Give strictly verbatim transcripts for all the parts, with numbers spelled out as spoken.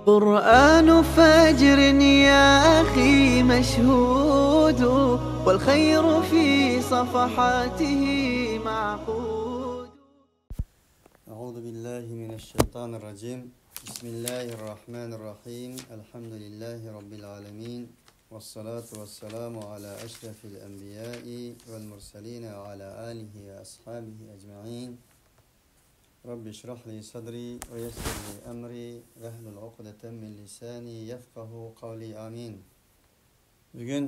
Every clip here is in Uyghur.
قرآن فجر يا أخي مشهود، والخير في صفحاته معقود. أعوذ بالله من الشيطان الرجيم. بسم الله الرحمن الرحيم. الحمد لله رب العالمين. والصلاة والسلام على أشرف الأنبياء والمرسلين وعلى آله وأصحابه أجمعين. رب اشرح لي صدري ويسر لي أمري واحلل عقدة من لساني يفقه قولي. آمين. بۈگۈن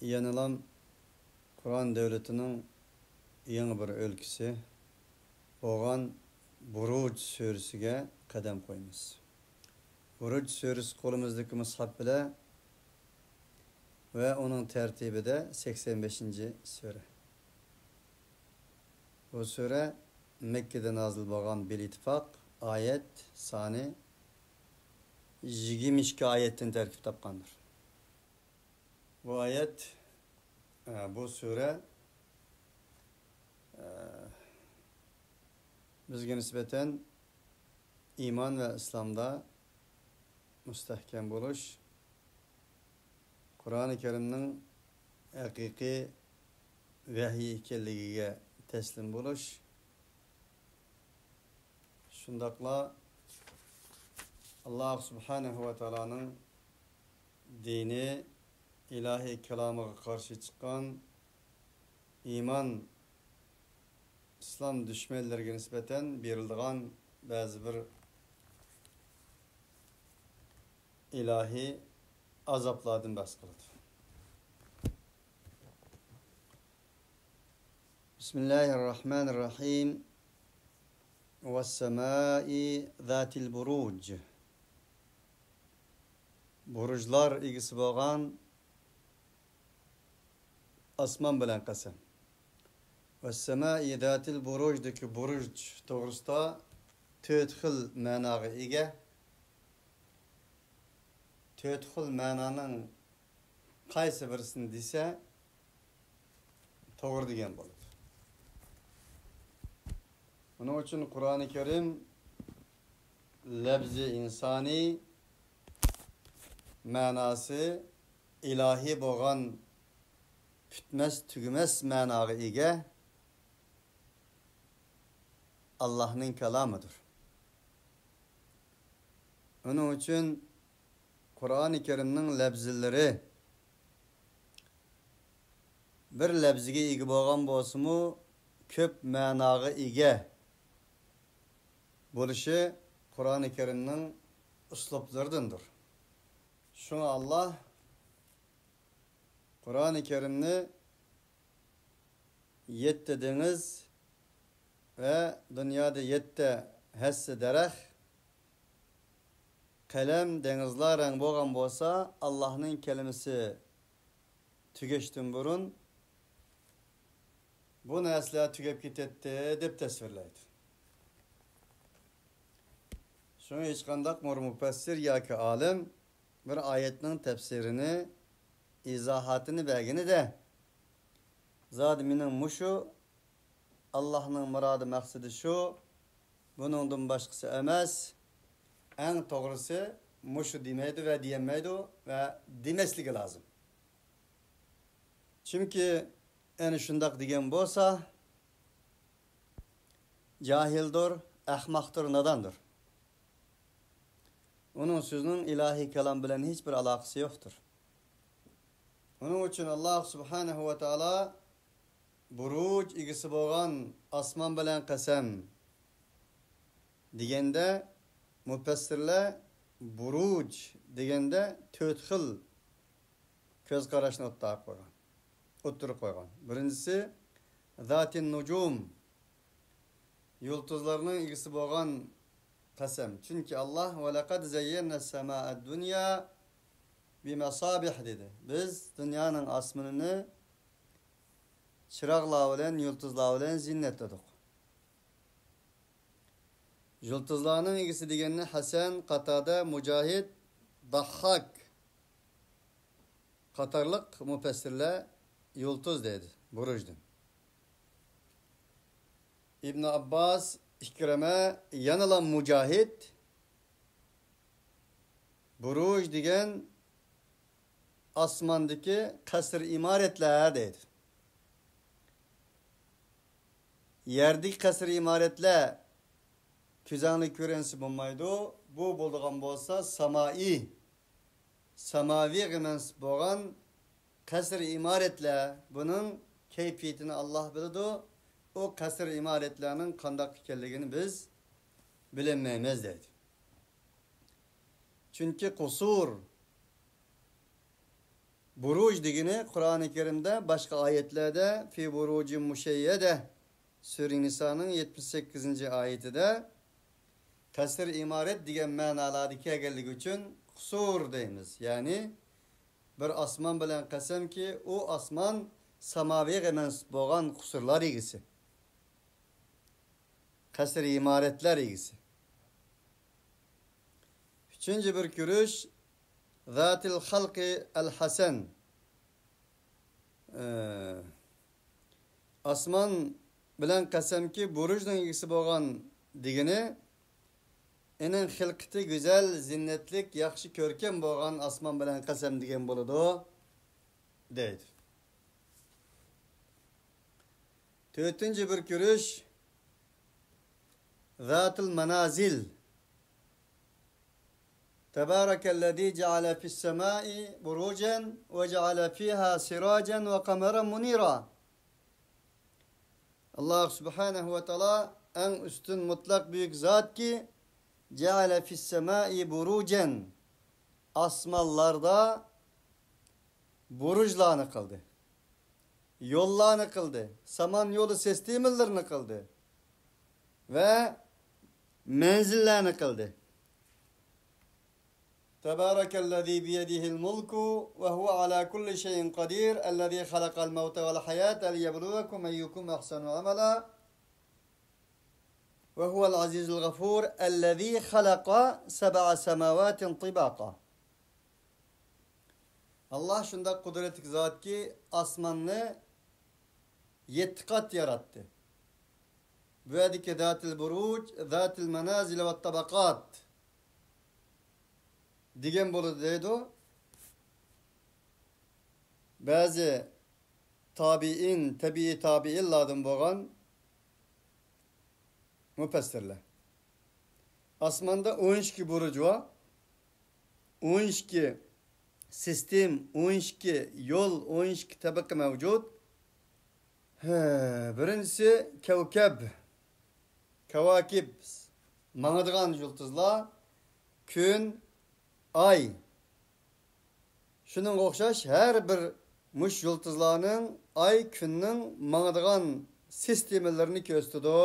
يەنىلا قۇرئان دۆلىتىنىڭ يېڭى بىر ئۆلكىسى بولغان بۇرۇج سۈرىسىگە قەدەم قويىمىز. بۇرۇج سۈرىسى قولىمىزدىكى مۇسھەف بىلەن ۋە ئۇنىڭ تەرتىپىدە سەكسەن بەشىنچى سۈرە. بۇ سۈرە مەككىدە نازىل بولغان بىلئىتتىپاق، ئايەت سانى يىگىرمە ئىككى ئايەتتىن تەركىب تاپقاندۇر. بۇ ئايەت، ئە، بۇ سۈرە، ئە، بىزگە نىسبەتەن ئىمان ۋە ئىسلامدا مۇستەھكەم بولۇش، قۇرئانى كەرىمنىڭ ھەقىقىي ۋەھىي ئىكەنلىكىگە تەسلىم بولۇش، شۇنداقلا ئاللاھ سۇبھانەھۇ ۋە تائالانىڭ دىنى، ئىلاھىي كالامىغا قارشى چىققان، ئىمان، ئىسلام دۈشمەنلىرىگە نىسبەتەن بېرىلىدىغان بەزى بىر ئىلاھىي ئازابلاردىن بەھس قىلىدۇ. بىسمىللاھىررەھمانىررەھىم. ۋەسسەمائى زاتىل بۇرۇج. بۇرۇجلار ئىگىسى بولغان ئاسمان بىلەن قەسەم. ۋەسسەمائى زاتىل بۇرۇجدىكى بۇرۇج توغرىسىدا تۆت خىل مەناغا ئىگە. تۆت خىل مەنانىڭ قايسى بىرسىنى دېسە، توغرا دېگەن بولىدۇ. ئۇنىڭ ئۈچۈن قۇرئانى كەرىم لەپزى ئىنسانىي، مەناسى ئىلاھىي بولغان پۈتمەس، تۈگىمەس مەناغا ئىگە ئاللاھنىڭ كالامىدۇر. ئۇنىڭ ئۈچۈن قۇرئانى كەرىمنىڭ لەپزىلىرى بىر لەپزىگە ئىگە بولغان بولسىمۇ، كۆپ مەناغا ئىگە بولۇشى قۇرئانى كەرىمنىڭ ئۇسلۇبلىرىدىندۇر. شۇڭا ئاللاھ قۇرئانى كەرىمنى يەتتە دېڭىز ۋە دۇنيادا يەتتە ھەسسە دەرەخ، قەلەم، دېڭىزلار رەڭ بولغان بولسا، ئاللاھنىڭ كەلىمىسى تۈگەشتىن بۇرۇن بۇ نەرسىلەر تۈگەپ كېتەتتى، دەپ تەسۋىرلەيدۇ. شۇڭا ھېچقانداق بىر مۇپەسسىر ياكى ئالىم بىر ئايەتنىڭ تەپسىرىنى، ئىزاھاتىنى بەرگىنىدە، زادى مېنىڭ مۇشۇ ئاللاھنىڭ مۇرادى، مەقسىتى شۇ، بۇنىڭدىن باشقىسى ئەمەس، ئەڭ توغرىسى مۇشۇ دېمەيدۇ ۋە دېيەلمەيدۇ ۋە دېمەسلىكى لازىم. چۈنكى ئەنە شۇنداق دېگەن بولسا، جاھىلدۇر، ئەخمەقتۇر، ناداندۇر. ئۇنىڭ سۆزىنىڭ ئىلاھىي كالام بىلەن ھېچبىر ئالاقىسى يوقتۇر. ئۇنىڭ ئۈچۈن ئاللاھ سۇبھانەھۇ ۋە تائالا بۇرۇج ئىگىسى بولغان ئاسمان بىلەن قەسەم دېگەندە، مۇپەسسىرلەر بۇرۇج دېگەندە تۆت خىل كۆز قاراشنى ئوتتۇرىغا قويغان، ئوتتۇرىغا قويغان. بىرىنچىسى، زاتىن نۇجۇم، يۇلتۇزلارنىڭ ئىگىسى بولغان قەسەم. چۈنكى ئاللاھ، ۋەلەقەد زەييەننەس سەمائەد دۇنيا بىمەسابىھ دېدى. بىز دۇنيانىڭ ئاسمىنىنى چىراغلار بىلەن، يۇلتۇزلار بىلەن زىننەتلىدۇق. يۇلتۇزلارنىڭ ئىگىسى دېگەننى ھەسەن، قاتادە، مۇجاھىد، داھھاك قاتارلىق مۇپەسسىرلەر يۇلتۇز دەيدۇ، بۇرۇجدىن. ئىبن ئابباس، ئىكرىمە، يەنىلا مۇجاھىد بۇرۇج دېگەن ئاسماندىكى قەسىر ئىمارەتلەر دەيدۇ. يەردىكى قەسىر ئىمارەتلەر كۆزۈڭلارغا كۆرۈنسە بولمايدۇ. بۇ بولىدىغان بولسا سامائىي، ساماۋىغا مەنسۇپ بولغان قەسىر ئىمارەتلەر. بۇنىڭ كەيپىيىتىنى ئاللاھ بىلىدۇ. ئۇ قەسىر ئىمارەتلەرنىڭ قانداق ئىكەنلىكىنى بىز بىلەلمەيمىز دەيدۇ. چۈنكى قۇسۇر، بۇرۇج دېگىنى قۇرئانى كەرىمدە، باشقا ئايەتلەردە، في بروج مشيدة، سۈرە نىسانىڭ يەتمىش سەككىزىنچى ئايىتىدە، قەسىر ئىمارەت دېگەن مەنالاردا كەلگەنلىكى ئۈچۈن قۇسۇر دەيمىز. يەنى بىر ئاسمان بىلەن قەسەمكى، ئۇ ئاسمان ساماۋىغا مەنسۇپ بولغان قۇسۇرلار ئىگىسى، قەسىر ئىمارەتلەر ئىگىسى. ئۈچىنچى بىر كۆرۈش، ذاتىل خەلقى ئەل ھەسەن. ئاسمان بىلەن قەسەمكى، بۇرۇجنىڭ ئىگىسى بولغان دېگىنى، ئېنىڭ خىلقىتى گۈزەل، زىننەتلىك، ياخشى، كۆركەم بولغان ئاسمان بىلەن قەسەم دېگەن بولىدۇ، دەيدۇ. تۆتىنچى بىر كۆرۈش، ذاتىل مانازىل. تبارك الذي جعل في السماء بروجا وجعل فيها سراجا وقمرا منيرا. ئاللاھ سۇبھانەھۇ ۋە تائالا ئەڭ ئۈستۈن مۇتلەق بۈيۈك زاتكى، جەئەلە فىسسەمائى بۇرۇجەن، ئاسمانلاردا بۇرۇجلارنى قىلدى، يوللارنى قىلدى، سامان يولى سىستېمىلىرىنى قىلدى ۋە مەنزىللەرنى قىلدى. تبارك الذي بيده الملك وهو على كل شيء قدير الذي خلق الموت والحياة ليبلوكم أيكم أحسن عملا وهو العزيز الغفور الذي خلق سبع سماوات طباقا. ئاللاھ شۇنداق قۇدرەتلىك زاتكى، ئاسماننى يەتتە قات ياراتتى. بۇ يەردىكى ذاتىل بۇرۇج، ذاتىل مانازىل ۋە تاباقات دېگەن بولىدۇ دەيدۇ. بەزى تابىئىن، تەبىئىي تابىئىنلاردىن بولغان مۇپەسسىرلەر. ئاسماندا ئون ئىككى بۇرۇج بار، ئون ئىككى سىستېم، ئون ئىككى يول، ئون ئىككى تەبىقە مەۋجۇت. ھە، بىرىنچىسى كەۋكەب، كەۋاكىب، ماڭىدىغان يۇلتۇزلار، كۈن، ئاي. شۇنىڭغا ئوخشاش ھەر بىر مۇشۇ يۇلتۇزلارنىڭ، ئاي، كۈننىڭ ماڭىدىغان سىستېمىلىرىنى كۆرسىتىدۇ.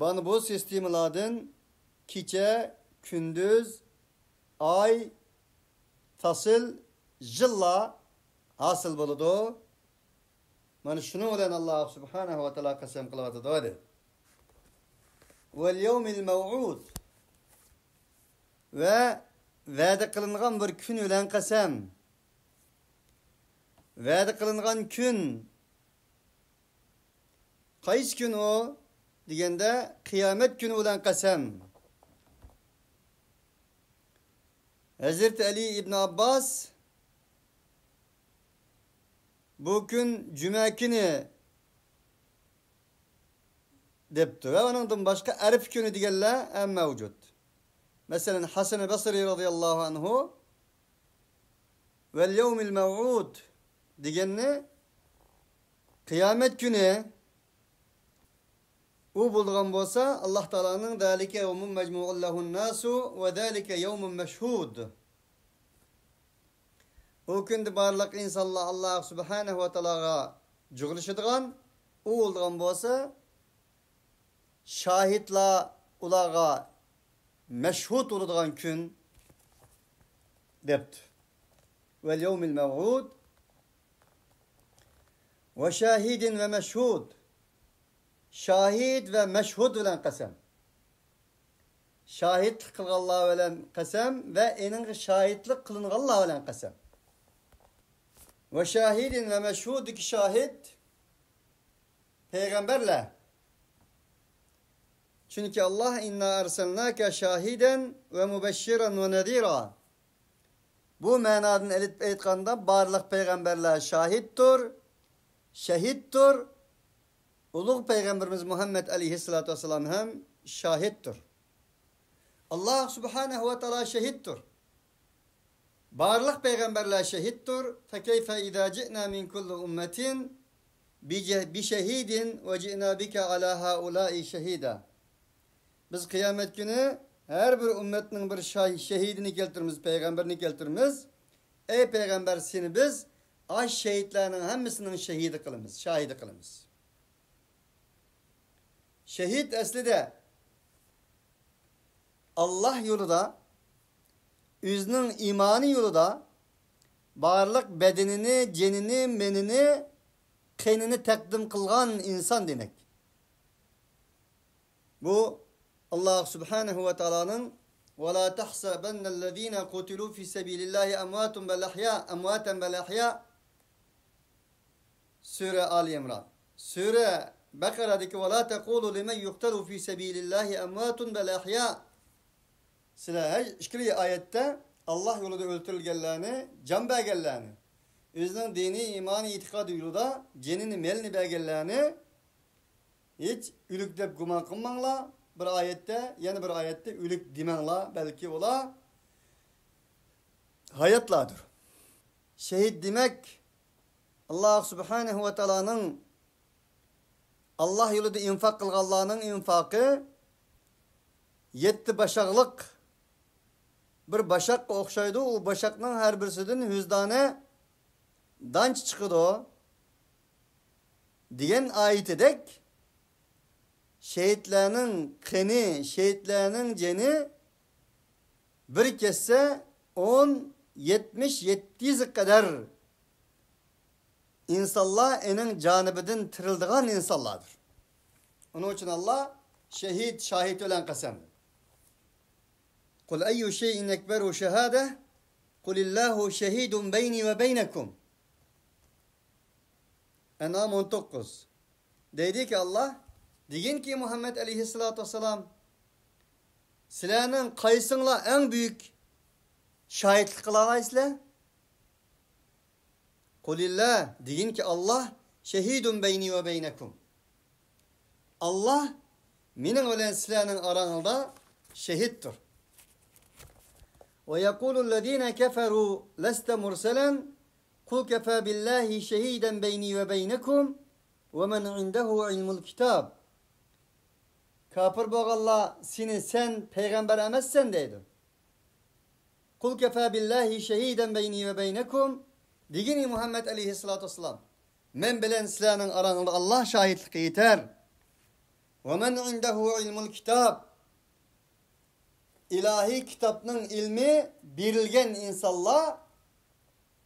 مانا بۇ سىستېمىلاردىن كېچە، كۈندۈز، ئاي، پەسىل، يىللار ھاسىل بولىدۇ. مانا شۇنىڭ بىلەن ئاللاھ سۇبھانەھۇ ۋە تائالا قەسەم قىلىۋاتىدۇ، دېدى. ۋەل يەۋمىل مەۋئۇد. ۋە ۋەدە قىلىنغان بىر كۈن بىلەن قەسەم. ۋەدە قىلىنغان كۈن قايسى كۈن ئۇ دېگەندە، قىيامەت كۈنى بىلەن قەسەم. ھەزرىتى ئەلى ئىبن ئابباس بۇ كۈن جۈمە كۈنى دەپتۇ ۋە ئۇنىڭدىن باشقا ئەرەپە كۈنى دېگەنلەر ھەم مەۋجۇت. مەسىلەن، ھەسەن بەسرى رەزىياللاھۇ ئەنھۇ ۋەل يەۋمىل مەۋئۇد دېگەننى قىيامەت كۈنى ئۇ بولىدىغان بولسا، ئاللاھ تائالانىڭ ذلك يوم مجموع له الناس وذلك يوم مشهود. ئۇ كۈندە بارلىق ئىنسانلار ئاللاھ سۇبھانەھۇ ۋە تائالاغا جۇغلىشىدىغان، ئۇ بولىدىغان بولسا، شاھىتلار ئۇلارغا مەشھۇد بولىدىغان كۈن دەپتۇ. ۋەل يەۋمىل مەۋئۇد ۋە شاھىدىن ۋە مەشھۇد. شاھىد ۋە مەشھۇد بىلەن قەسەم. شاھىتلىق قىلغانلار بىلەن قەسەم ۋە ئېنىڭغا شاھىتلىق قىلىنغانلار بىلەن قەسەم. ۋە شاھىدىن ۋە مەشھۇددىكى شاھىت پەيغەمبەرلەر. چۈنكى ئاللاھ، «إنا أرسلناك شاهدا ومبشرا ونذيرا». بۇ مەنادىن ئېلىپ ئېيتقاندا، بارلىق پەيغەمبەرلەر شاھىتتۇر، شەھىدتۇر. ئۇلۇغ پەيغەمبىرىمىز مۇھەممەد ئەلەيھىسسالاتۇ ۋەسسالام ھەم شاھىتتۇر. ئاللاھ سۇبھانەھۇ ۋە تائالا شەھىدتۇر. بارلىق پەيغەمبەرلەر شەھىدتۇر. فكيف إذا جئنا من كل أمة بج-، بشهيد وجئنا بك على هؤلاء شهيدا. بىز قىيامەت كۈنى ھەر بىر ئۈممەتنىڭ بىر شاھ-، شەھىدىنى كەلتۈرىمىز، پەيغەمبىرىنى كەلتۈرىمىز. ئەي پەيغەمبەر، سېنى بىز ئاش شەھىدلەرنىڭ ھەممىسىنىڭ شەھىدى قىلىمىز، شاھىدى قىلىمىز. شەھىد ئەسلىدە ئاللاھ يولىدا، ئۆزىنىڭ ئىمانى يولىدا بارلىق بەدىنىنى، جېنىنى، مېنىنى، قېنىنى تەقدىم قىلغان ئىنسان دېمەك. بۇ ئاللاھ سۇبھانەھۇ ۋە تائالانىڭ: «ولا تحسبن الذين قتلوا في سبيل الله أمواتا بل أحياء، أمواتا بل أحياء» سۈرە ئالى ئىمران. سۈرە بەقەرەدىكى: «ولا تقولوا لمن يقتل في سبيل الله أموات بل أحياء». سىلەر ھەر ئىككىلا ئايەتتە ئاللاھ يولىدا ئۆلتۈرۈلگەنلەرنى، جان بەرگەنلەرنى، ئۆزىنىڭ دىنىي، ئىمانىي ئېتىقادى يولىدا جېنىنى، مېلىنى بەرگەنلەرنى ھېچ ئۆلۈك دەپ گۇمان قىلماڭلار. بىر ئايەتتە، يەنە بىر ئايەتتە ئۆلۈك دېمەڭلار، بەلكى ئۇلار ھاياتلاردۇر. شەھىد دېمەك، ئاللاھ سۇبھانەھۇ ۋە تائالانىڭ ئاللاھ يولىدا ئىنفاق قىلغانلارنىڭ ئىنفاقى يەتتە باشاقلىق بىر باشاققا ئوخشايدۇ، ئۇ باشاقنىڭ ھەر بىرسىدىن يۈز دانە دانچە چىقىدۇ دېگەن ئايىتىدەك، شېھىتلەرنىڭ قېنى، شېھىتلەرنىڭ جېنى بىر كەتسە، ئون، يەتمىش، يەتتە يۈزگە قەدەر ئىنسانلار ئېنىڭ جانىبىدىن تىرىلىدىغان ئىنسانلاردۇر. ئۇنىڭ ئۈچۈن ئاللاھ شەھىد، شاھىد بىلەن قەسەم. قل أي شيء أكبر شهادة قل الله شهيد بيني وبينكم. ئەنئام ئون توققۇز. دەيدىكى ئاللاھ، دېگىنكى مۇھەممەد ئەلەيھىسسالاتۇ ۋەسسالام، سىلەرنىڭ قايسىڭلار ئەڭ بۈيۈك شاھىتلىق قىلالايسىلەر؟ قۇلىللا، دېگىنكى ئاللاھ، شەھىدۇن بەينى ۋە بەينەكۇم. ئاللاھ مېنىڭ بىلەن سىلەرنىڭ ئاراڭلاردا شېھىتتۇر. ويقول الذين كفروا لست مرسلا قل كفى بالله شهيدا بيني وبينكم ومن عنده علم الكتاب. كاپىر بولغانلار سېنى، سەن پەيغەمبەر ئەمەسسەن دەيدۇ. قل كفى بالله شهيدا بيني وبينكم. دېگىنى مۇھەممەد ئەلەيھىسسالاتۇ ۋەسسالام، مەن بىلەن سىلەرنىڭ ئاراڭلاردا ئاللاھ شاھىتلىقى يېتەر. ومن عنده علم الكتاب. ئىلاھىي كىتابنىڭ ئىلمى بېرىلگەن ئىنسانلار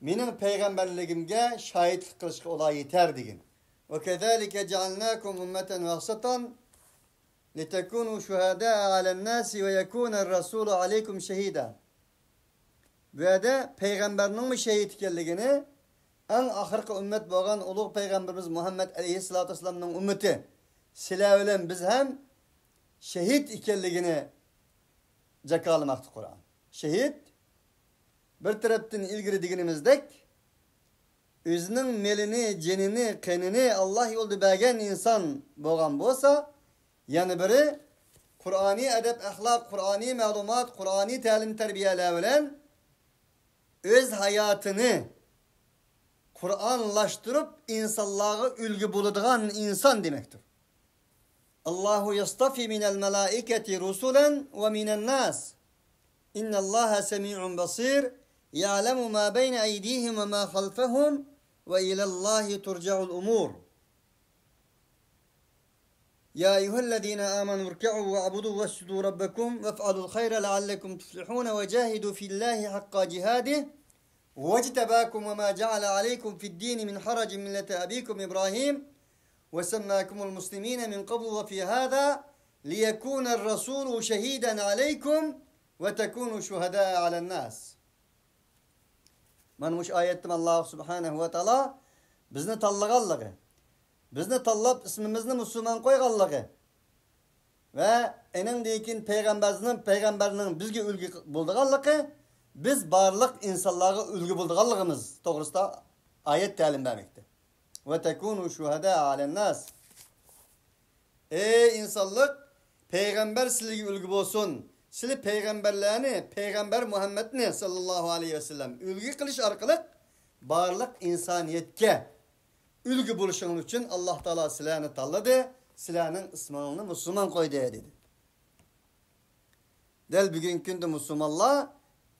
مېنىڭ پەيغەمبەرلىكىمگە شاھىتلىق قىلىشقا ئۇلار يېتەر دېگەن. وكذلك جعلناكم أمة وسطا لتكونوا شهداء على الناس ويكون الرسول عليكم شهيدا. بۇ يەردە پەيغەمبەرنىڭمۇ شەھىت ئىكەنلىكىنى، ئەڭ ئاخىرقى ئۈممەت بولغان ئۇلۇغ پەيغەمبىرىمىز مۇھەممەد ئەلەيھىسسالاتۇ ۋەسسالامنىڭ ئۈممىتى، سىلەر بىلەن بىز ھەم شەھىت ئىكەنلىكىنى جاكارلىماقتا قۇرئان. شەھىت بىر تەرەپتىن ئىلگىرى دېگىنىمىزدەك، ئۆزىنىڭ مېلىنى، جېنىنى، قېنىنى ئاللاھ يولىدا بەرگەن ئىنسان بولغان بولسا، يەنە بىرى قۇرئانىي ئەدەپ-ئەخلاق، قۇرئانىي مەلۇمات، قۇرئانىي تەلىم-تەربىيەلەر بىلەن ئۆز ھاياتىنى قۇرئانلاشتۇرۇپ، ئىنسانلارغا ئۈلگە بولىدىغان ئىنسان دېمەكتۇر. الله يصطفي من الملائكة رسلا ومن الناس. إن الله سميع بصير، يعلم ما بين أيديهم وما خلفهم، وإلى الله ترجع الأمور. يا أيها الذين آمنوا اركعوا واعبدوا واسجدوا ربكم وافعلوا الخير لعلكم تفلحون وجاهدوا في الله حق جهاده هو اجتباكم وما جعل عليكم في الدين من حرج ملة أبيكم إبراهيم وسماكم المسلمين من قبل وفي هذا ليكون الرسول شهيدا عليكم وتكونوا شهداء على الناس. مانا مۇشۇ ئايەتتىن ئاللاھ سۇبھانەھۇ ۋە تائالا بىزنى تاللىغانلىقى، بىزنى تاللاپ ئىسمىمىزنى مۇسۇلمان قويغانلىقى، ۋە ئېنىڭدىن كېيىن پەيغەمبەرنىڭ، پەيغەمبەرنىڭ بىزگە ئۈلگە بولىدىغانلىقى، بىز بارلىق ئىنسانلارغا ئۈلگە بولىدىغانلىقىمىز توغرىسىدا ئايەت تەلىم بەرمەكتە. «وتكونوا شهداء على الناس». ئەي ئىنسانلىق، پەيغەمبەر سىلىگە ئۈلگە بولسۇن. سىلى پەيغەمبەرلەرنى، پەيغەمبەر مۇھەممەدنى ساللاللاھۇ ئەلەيھى ۋەسەللەم ئۈلگە قىلىش ئارقىلىق بارلىق ئىنسانىيەتكە ئۈلگە بولۇشۇڭلار ئۈچۈن ئاللاھ تائالا سىلەرنى تاللىدى، سىلەرنىڭ ئىسمىڭلارنى مۇسۇلمان قويدى، دېدى. دەل بۈگۈنكى كۈندە مۇسۇلمانلار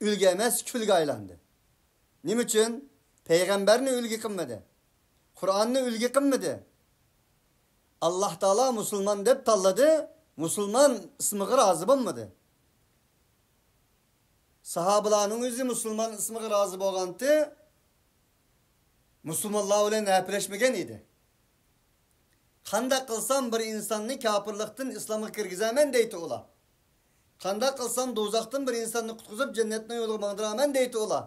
ئۈلگە ئەمەس، كۈلگە ئايلاندى. نېمە ئۈچۈن؟ پەيغەمبەرنى ئۈلگە قىلمىدى. قۇرئاننى ئۈلگە قىلمىدى. ئاللاھ تائالا مۇسۇلمان دەپ تاللىدى، مۇسۇلمان ئىسمىغا رازى بولمىدى. ساھابىلارنىڭ ئۆزى مۇسۇلمان ئىسمىغا رازى بولغانتى، مۇسۇلمانلار بىلەن ھەپىلەشمىگەن ئىدى. قانداق قىلسام بىر ئىنساننى كاپىرلىقتىن ئىسلامغا كىرگۈزەمەن دەيتتى ئۇلار. قانداق قىلسام دوزاختىن بىر ئىنساننى قۇتقۇزۇپ جەننەتنىڭ يولىغا ماڭدۇرامەن دەيتتى ئۇلار.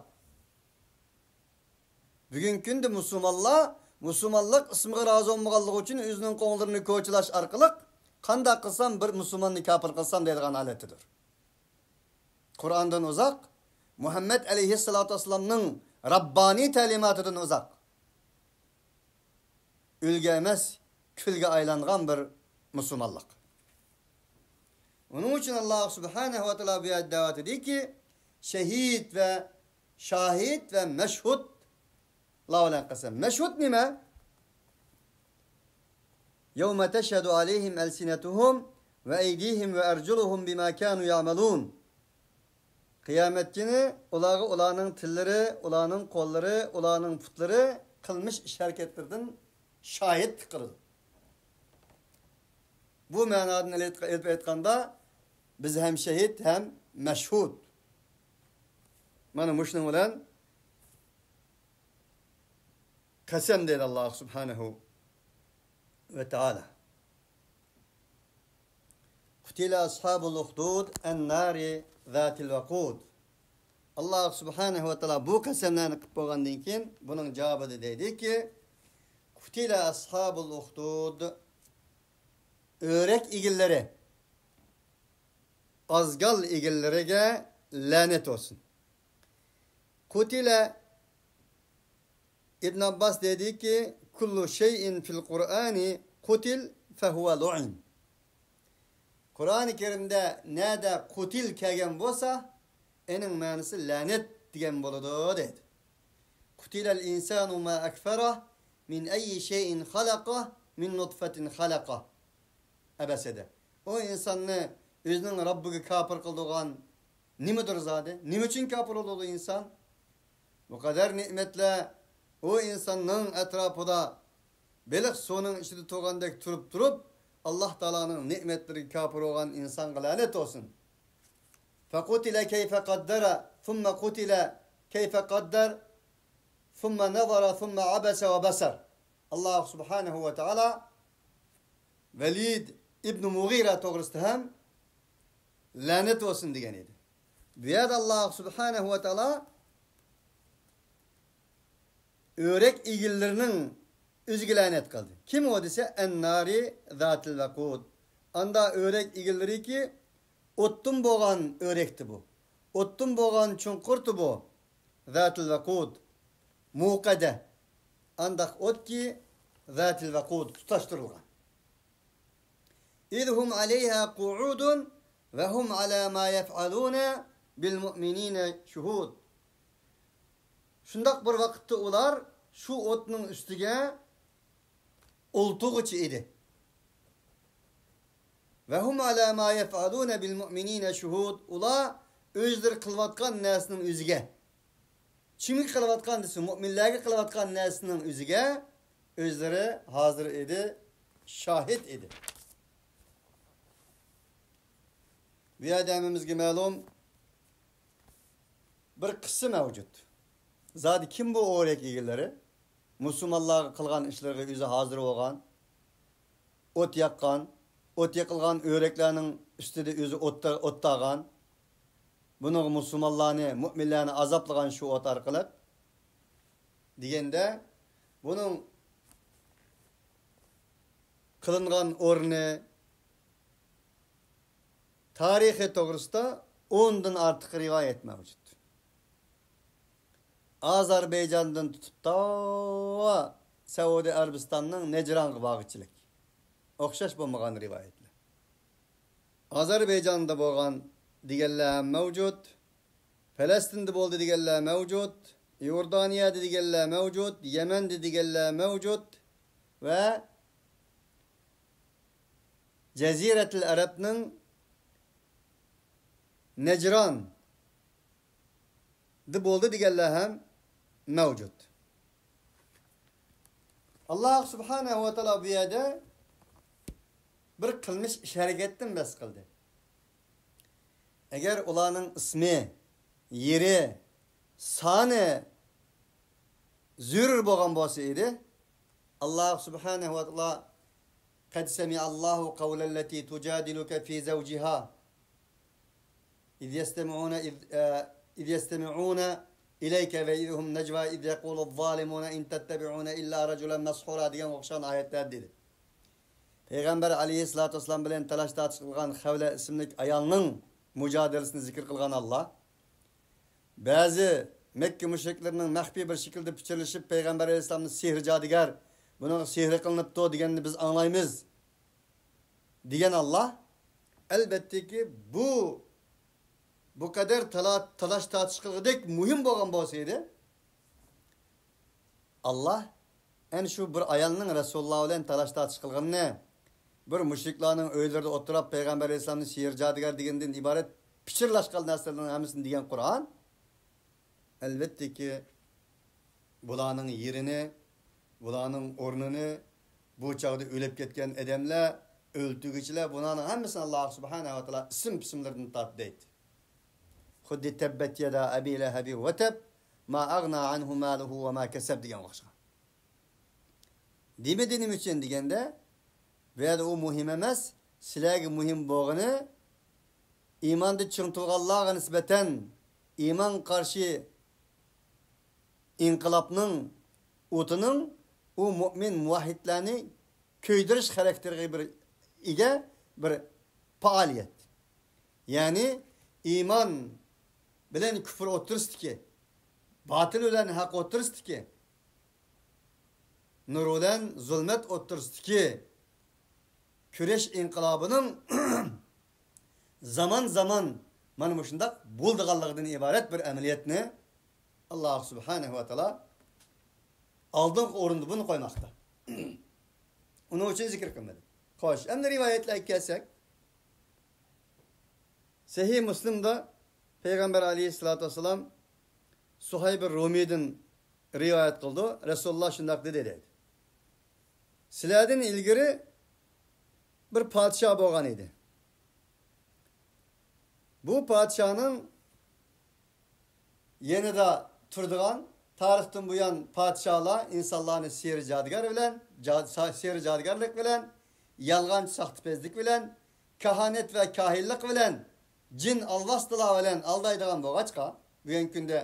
بۈگۈنكى كۈندە مۇسۇلمانلار مۇسۇلمانلىق ئىسمىغا رازى بولمىغانلىقى ئۈچۈن ئۆزىنىڭ قوڭلىرىنى كوچىلاش ئارقىلىق قانداق قىلسام بىر مۇسۇلماننى كاپىر قىلسام دەيدىغان ھالەتتىدۇر. قۇرئاندىن ئۇزاق، مۇھەممەد ئەلەيھىسسالاتۇ ۋەسسالامنىڭ راببانىي تەلىماتىدىن ئۇزاق. ئۈلگە ئەمەس، كۈلگە ئايلانغان بىر مۇسۇلمانلىق. ئۇنىڭ ئۈچۈن ئاللاھ سۇبھانەھۇ ۋە تائالا بۇ يەردە دەۋاتىدۇكى، شەھىد ۋە شاھىد ۋە مەشھۇدلار بىلەن قەسەم. مەشھۇد نېمە؟ يوم تشهد عليهم ألسنتهم وأيديهم وأرجلهم بما كانوا يعملون. قىيامەت كۈنى ئۇلارغا ئۇلارنىڭ تىللىرى، ئۇلارنىڭ قوللىرى، ئۇلارنىڭ پۇتلىرى قىلمىش ئىش ھەرىكەتلىرىدىن شاھىتلىق قىلىدۇ. بۇ مەنادىن ئېلىپ، ئېلىپ ئېيتقاندا، بىز ھەم شەھىد، ھەم مەشھۇد. مانا مۇشۇنىڭ بىلەن قەسەم دەيدۇ ئاللاھ سۇبھانەھۇ ۋە تائالا. قتل أصحاب الأخدود النار ذات الوقود. ئاللاھ سۇبھانەھۇ ۋە تائالا بۇ قەسەملەرنى قىلىپ بولغاندىن كېيىن، بۇنىڭ جاۋابىدا دەيدۇكى، قتل أصحاب الأخدود. ئۆرەك ئىگىلىرى، ئازگال ئىگىلىرىگە لەنەت بولسۇن. قتل، ئىبن ئابباس دەيدۇكى، كل شيء في القرآن قتل فهو لعن. قۇرئانى كەرىمدە نەدە قۇتىل كەلگەن بولسا، ئېنىڭ مەنىسى لەنەت دېگەن بولىدۇ، دەيدۇ. قتل الإنسان ما أكفره من أي شيء خلقه من نطفة خلقه. ئەبەسىدە. ئۇ ئىنساننى ئۆزىنىڭ رەببىگە كاپىر قىلىدىغان نېمىدۇر زادى؟ نېمە ئۈچۈن كاپىر بولىدۇ ئىنسان؟ بۇ قەدەر نېمەتلەر ئۇ ئىنساننىڭ ئەتراپىدا بېلىق سۇنىڭ ئىچىدە تۇرغاندەك تۇرۇپ تۇرۇپ، ئاللاھ تائالانىڭ نېمەتلىرىگە كاپىر بولغان ئىنسانغا لەنەت بولسۇن. فقتل كيف قدر ثم قتل كيف قدر ثم نظر ثم عبس وبسر. ئاللاھ سۇبھانەھۇ ۋە تائالا ۋەلىد ئىبنى مۇغىرە توغرىسىدا ھەم لەنەت بولسۇن دېگەن ئىدى. بۇ يەردە ئاللاھ سۇبھانەھۇ ۋە تائالا ئۆرەك ئىگىلىرىنىڭ ئۆزىگە لەنەت قىلدى. كىم ئۇ دېسە، النار ذات الوقود. ئاندا ئۆرەك ئىگىلىرىكى ئوتتىن بولغان ئۆرەكتى بۇ. ئوتتىن بولغان چوڭقۇرتى بۇ. ذات الوقود. مۇقەدە. ئانداق ئوتكى، ذات الوقود، تۇتاشتۇرۇلغان. إذ هم عليها قعود وهم على ما يفعلون بالمؤمنين شهود. شۇنداق بىر ۋاقىتتا ئۇلار شۇ ئوتنىڭ ئۈستىگە ئولتۇرغۇچە ئىدى. وهم على ما يفعلون بالمؤمنين شهود. ئۇلار ئۆزلىرى قىلىۋاتقان نەرسىنىڭ ئۆزىگە، كىمگە قىلىۋاتقان دېسە، مۇئمىنلەرگە قىلىۋاتقان نەرسىنىڭ ئۆزىگە ئۆزلىرى ھازىر ئىدى، شاھىت ئىدى. بۇ يەردە ھەممىمىزگە مەلۇم، بىر قىسسە مەۋجۇت. زادى كىم بۇ ئۆرەك ئىگىلىرى؟ مۇسۇلمانلارغا قىلغان ئىشلىرىغا ئۆزى ھازىر بولغان، ئوت ياققان، ئوت يېقىلغان ئۆرەكلەرنىڭ ئۈستىدە ئۆزى ئوت، ئوت تاغان، بۇنىڭغا مۇسۇلمانلارنى، مۇئمىنلارنى ئازابلىغان شۇ ئوت ئارقىلىق دېگەندە، بۇنىڭ قىلىنغان ئورنى، تارىخى توغرىسىدا ئوندىن ئارتۇق رىۋايەت مەۋجۇت. ئازەربەيجاندىن تۇتۇپ تا سەئۇدى ئەرەبىستاننىڭ نەجرانغا بارغۇچىلىك ئوخشاش بولمىغان رىۋايەتلەر. ئازەربەيجاندا بولغان دېگەنلەر ھەم مەۋجۇت، پەلەستىندە بولدى دېگەنلەر مەۋجۇت، ئىئوردانىيەدە دېگەنلەر مەۋجۇت، يەمەندە دېگەنلەر مەۋجۇت ۋە جەزىرەتۇل ئەرەبنىڭ نەجراندا بولدى دېگەنلەر ھەم مەۋجۇت. ئاللاھ سۇبھانەھۇ ۋە تائالا بۇ يەردە بىر قىلمىش ئىش ھەرىكەتتىن بەس قىلدى. ئەگەر ئۇلارنىڭ ئىسمى، يېرى، سانى زۆرۈر بولغان بولسا ئىدى، ئاللاھ سۇبھانەھۇ ۋە تائالا، قەد سەمىئەللاھۇ قەۋلەللەتى تۇجادىلۇكە فى زەۋجىھا، ئىز يەستەمىئۇنە، ئىز، ئە، ئىز يەستەمىئۇنە ئىلەيكە ۋە ئىز ھۇم نەجۋا ئىز يەقۇلۇز زالىمۇنە ئىن تەتتەبىئۇنە ئىللا رەجۇلەن مەسھۇرا دېگەن ئوخشىغان ئايەتلەر دېدى. پەيغەمبەر ئەلەيھىسسالاتۇ ۋەسسالام بىلەن تالاش تارتىش قىلغان خەۋلە ئىسىملىك ئايالنىڭ مۇجادىلىسىنى زىكىر قىلغان ئاللاھ، بەزى مەككە مۇشرىكلىرىنىڭ مەخپىي بىر شەكىلدە پىچىرلىشىپ، پەيغەمبەر ئەلەيھىسسالامنى سېھىر جادۇگەر، بۇنىڭغا سېھرى قىلىنىپتۇ دېگەننى بىز ئاڭلايمىز، دېگەن ئاللاھ. ئەلۋەتتىكى، بۇ، بۇ قەدەر تالا-، تالاش تارتىش قىلغۇدەك مۇھىم بولغان بولسا ئىدى، ئاللاھ ئەنە شۇ بىر ئايالنىڭ رەسۇلۇللاھ بىلەن تالاش تارتىش قىلغىنىنى، بىر مۇشرىكلارنىڭ ئۆيلىرىدە ئولتۇرۇپ پەيغەمبەر ئەلەيھىسسالامنى سېھىر جادۇگەر دېگەندىن ئىبارەت پىچىرلاشقان نەرسىلەرنىڭ ھەممىسىنى دېگەن قۇرئان، ئەلۋەتتىكى، بۇلارنىڭ يېرىنى، بۇلارنىڭ ئورنىنى، بۇ چاغدا ئۆلۈپ كەتكەن ئادەملەر، ئۆلتۈرگۈچىلەر، بۇلارنىڭ ھەممىسىنى ئاللاھ سۇبھانەھۇ ۋە تائالا ئىسىم-پىسىملىرىدىن تارتتى دەيدۇ. خۇددى تەببەت يەدا ئەبى لەھەبى ۋە تەب، ما ئەغنا ئەنھۇ مالۇھۇ ۋە ما كەسەب دېگەن ئوخشىغان. دېمىدى نېمە ئۈچۈن دېگەندە، بۇ يەردە ئۇ مۇھىم ئەمەس، سىلەرگە مۇھىم بولغىنى ئىماندا چىڭ تۇرغانلارغا نىسبەتەن ئىمانغا قارشى ئىنقىلابنىڭ ئوتىنىڭ ئۇ مۇئمىن مۇۋەھھىدلەرنى كۆيدۈرۈش خاراكتېرىغا بىر ئىگە بىر پائالىيەت. يەنى ئىمان بىلەن كۇفر ئوتتۇرىسىدىكى، باتىل بىلەن ھەق ئوتتۇرىسىدىكى، نۇر بىلەن زۇلمەت ئوتتۇرىسىدىكى كۈرەش ئىنقىلابىنىڭ زامان-زامان مانا مۇشۇنداق بولىدىغانلىقىدىن ئىبارەت بىر ئەمەلىيەتنى ئاللاھ سۇبھانەھۇ ۋە تائالا ئالدىنقى ئورۇندا بۇنى قويماقتا. ئۇنىڭ ئۈچۈن زىكىر قىلمىدى. خوش، ئەمدى رىۋايەتلەرگە كەلسەك، سەھىھ مۇسلىمدا پەيغەمبەر ئەلەيھىسسالاتۇ ۋەسسالام سۇھەيب رۇمىيدىن رىۋايەت قىلىدۇ. رەسۇلۇللاھ شۇنداق دېدى دەيدۇ. سىلەردىن ئىلگىرى بىر پادىشاھ بولغان ئىدى. بۇ پادىشاھنىڭ يېنىدا تۇرىدىغان، تارىختىن بۇيان پادىشاھلار ئىنسانلارنى سېھرى جادۇگەر بىلەن، جا-، سا-، سېھرى جادۇگەرلىك بىلەن، يالغانچى ساختىپەزلىك بىلەن، كاھانەت ۋە كاھىنلىق بىلەن، جىن ئالۋاستىلار بىلەن ئالدايدىغان بولغاچقا، بۈگۈنكى كۈندە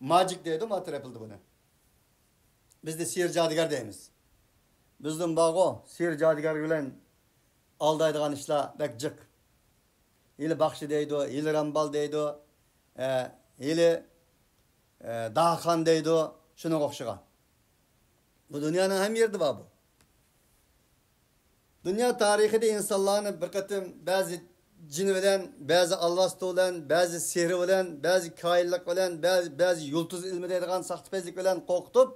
ماجىك دەيدۇ، ما تەرەپلىدە بۇنى. بىزدە سېھىر جادۇگەر دەيمىز. بىزدىن بارغۇ، سېھىر جادۇگەر بىلەن ئالدايدىغان ئىشلار بەك جىق. ھېلى باخشى دەيدۇ، ھېلى رامبال دەيدۇ، ئە، ھېلى، ئە، داھىخان دەيدۇ، شۇنىڭغا ئوخشىغان. بۇ دۇنيانىڭ ھەممە يېرىدە بار بۇ. دۇنيا تارىخىدا ئىنسانلارنى بىر قېتىم بەزى جىن بىلەن، بەزى ئالۋاستى بىلەن، بەزى سېھرى بىلەن، بەزى كاھىنلىق بىلەن، بەزى، بەزى يۇلتۇز ئىلمى دەيدىغان ساختىپەزلىك بىلەن قورقۇتۇپ،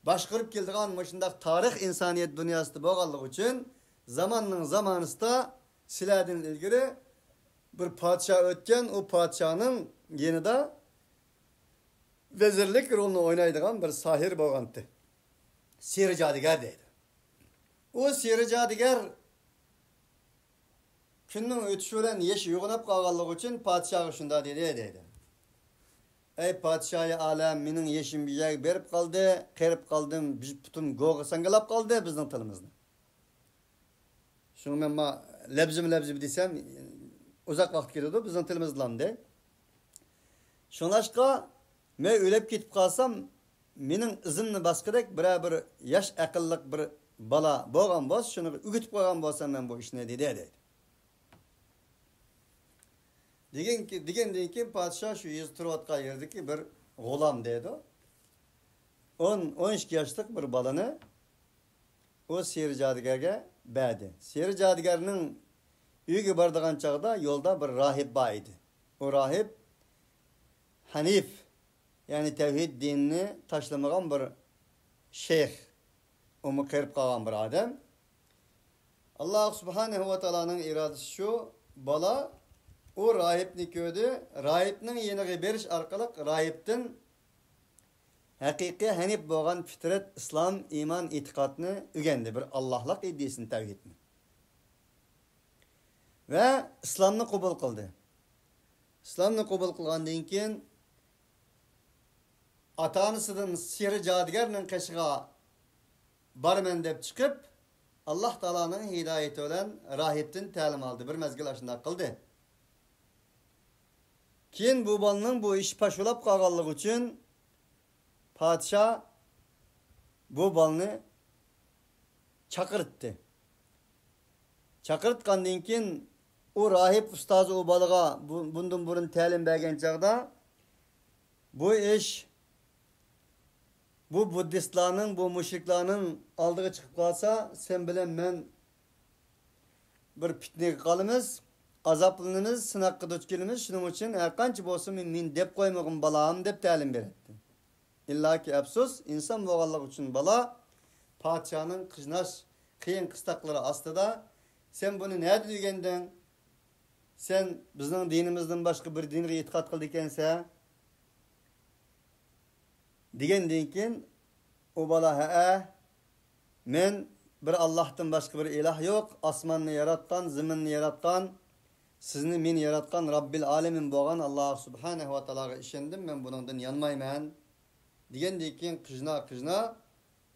باشقۇرۇپ كېلىدىغان مۇشۇنداق تارىخ ئىنسانىيەت دۇنياسىدا بولغانلىقى ئۈچۈن، زاماننىڭ زامانىسىدا سىلەردىن ئىلگىرى بىر پادىشاھ ئۆتكەن، ئۇ پادىشاھنىڭ يېنىدا ۋەزىرلىك رولىنى ئوينايدىغان بىر ساھىر بولغانتى. سېھرى جادۇگەر دەيدۇ. ئۇ سېھرى جادۇگەر كۈننىڭ ئۆتۈشى بىلەن يېشى يوغىناپ قالغانلىقى ئۈچۈن پادىشاھقا شۇنداق دېدى، دەيدۇ. ئەي پادىشاھى ئالەم، مېنىڭ يېشىم بىر يەرگە بېرىپ قالدى، قېرىپ قالدىم، بىر پۇتۇم گوغا ساڭگىلاپ قالدى بىزنىڭ تىلىمىزنى. شۇڭا مەن ما لەبزىمۇ لەبزىمۇ دېسەم، ئۇزاق ۋاقىت كېتىدۇ، بىزنىڭ تىلىمىز لامدى. شۇڭلاشقا، مەن ئۆلۈپ كېتىپ قالسام، مېنىڭ ئىزىمنى باسقۇدەك بىرەر بىر ياش ئەقىللىق بىر بالا بولغان بولسا، شۇنىڭغا ئۆگىتىپ قويغان بولسام مەن بۇ ئىشنى، دېدى، دەيدۇ. دېگەن، دېگەندىن كېيىن پادىشاھ شۇ يېزا تۇرۇۋاتقان يېرىدىكى بىر غۇلام دەيدۇ. ئون، ئون ئىككى ياشلىق بىر بالىنى ئۇ سېھىر جادۇگەرگە بەردى. سېھىر جادۇگەرنىڭ ئۆيىگە بارىدىغان چاغدا يولدا بىر راھىب بار ئىدى. ئۇ راھىب ھەنىف، يەنى تەۋھىد دىنىنى تاشلىمىغان بىر شەيخ، ئۇمۇ قېرىپ قالغان بىر ئادەم. ئاللاھ سۇبھانەھۇ ۋە تائالانىڭ ئىرادىسى شۇ، بالا ئۇ راھىبنى كۆردى. راھىبنىڭ يېنىغا بېرىش ئارقىلىق راھىبتىن ھەقىقىي ھەنىپ بولغان پىترەت، ئىسلام، ئىمان، ئېتىقادنى ئۆگەندى. بىر ئاللاھلىق ئىدىيىسىنى، تەۋھىدنى. ۋە ئىسلامنى قوبۇل قىلدى. ئىسلامنى قوبۇل قىلغاندىن كېيىن ئاتا-ئانىسىدىن سېھىر جادۇگەرنىڭ قېشىغا بارىمەن دەپ چىقىپ، ئاللاھ تائالانىڭ ھىدايىتى بىلەن راھىبتىن تەلىم ئالدى. بىر مەزگىل ئاشۇنداق قىلدى. كېيىن بۇ بالىنىڭ بۇ ئىشى پاش بولاپ قالغانلىقى ئۈچۈن پادىشاھ بۇ بالىنى چاقىرتتى. چاقىرتقاندىن كېيىن ئۇ راھىب ئۇستازى ئۇ بالىغا بۇ، بۇندىن بۇرۇن تەلىم بەرگەن چاغدا، بۇ ئىش بۇ بۇددىستلارنىڭ، بۇ مۇشرىكلارنىڭ ئالدىغا چىقىپ قالسا، سەن بىلەن مەن بىر پىتنىگە قالىمىز، ئازابلىنىمىز، سىناققا دۇچ كېلىمىز. شۇنىڭ ئۈچۈن ھەرقانچە بولسىمۇ مېنى دەپ قويمىغىن بالام دەپ تەلىم بېرەتتى. ئىللاكى ئەپسۇس، ئىنسان بولغانلىقى ئۈچۈن بالا پادىشاھنىڭ قىيناش، قىيىن قىستاقلىرى ئاستىدا، سەن بۇنى نەدىن ئۆگەندىڭ؟ سەن بىزنىڭ دىنىمىزدىن باشقا بىر دىنغا ئېتىقاد قىلىدىكەنسەن، دېگەندىن كېيىن ئۇ بالا، ھەئە، مەن بىر ئاللاھتىن باشقا بىر ئىلاھ يوق، ئاسماننى ياراتقان، زېمىننى ياراتقان، سىزنى، مېنى ياراتقان رەببىل ئالەمىن بولغان ئاللاھ سۇبھانەھۇ ۋە تائالاغا ئىشەندىم، مەن بۇنىڭدىن يانمايمەن، دېگەندىن كېيىن قىجنا-قىجنا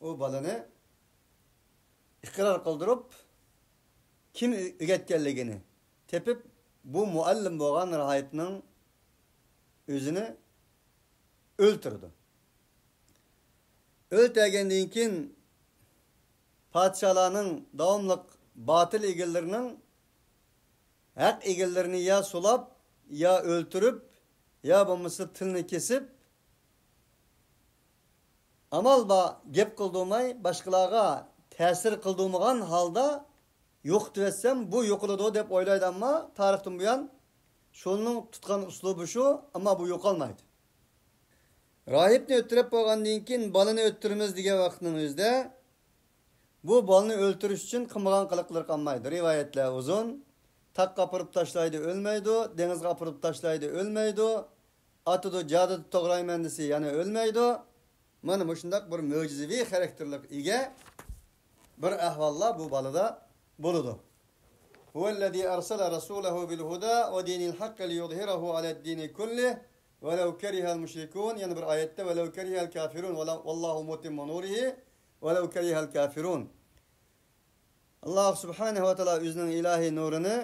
ئۇ بالىنى ئىقرار قىلدۇرۇپ، كىم ئۆ-، ئۆگەتكەنلىكىنى تېپىپ، بۇ مۇئەللىم بولغان راھىبنىڭ ئۆزىنى ئۆلتۈرىدۇ. ئۆلتۈرگەندىن كېيىن پادىشاھلارنىڭ داۋاملىق باتىل ئىگىلىرىنىڭ ھەق ئىگىلىرىنى يا سولاپ، يا ئۆلتۈرۈپ، يا بولمىسا تىلنى كېسىپ، ئامال بار گەپ قىلدۇرماي، باشقىلارغا تەسىر قىلدۇرمىغان ھالدا يوقىتىۋەتسەم، بۇ يوقىلىدۇ دەپ ئويلايدۇ، ئەمما تارىختىن بۇيان شۇنىڭ تۇتقان ئۇسلۇبى شۇ، ئەمما بۇ يوقالمايدۇ. راھىبنى ئۆلتۈرۈپ بولغاندىن كېيىن، بالىنى ئۆلتۈرىمىز دېگەن ۋاقىتنىڭ ئۆزىدە، بۇ بالىنى ئۆلتۈرۈش ئۈچۈن قىلمىغان قىلىقلىرى قالمايدۇ. رىۋايەتلەر ئۇزۇن. تاغقا ئاپىرىپ تاشلايدۇ، ئۆلمەيدۇ. دېڭىزغا ئاپىرىپ تاشلايدۇ، ئۆلمەيدۇ. ئاتىدۇ، جادىدا توغرايمەن دېسە، يەنە ئۆلمەيدۇ. مانا مۇشۇنداق بىر مۆجىزىۋى خاراكتېرلىق ئىگە بىر ئەھۋاللار بۇ بالىدا بولىدۇ. هو الذي أرسل رسوله بالهدى ودين الحق ليظهره على الدين كله ولو كره المشركون. يەنە بىر ئايەتتە ولو كره الكافرون، ولو، والله متم نوره ولو كره الكافرون. ئاللاھ سۇبھانەھۇ ۋە تائالا ئۆزىنىڭ ئىلاھىي نۇرىنى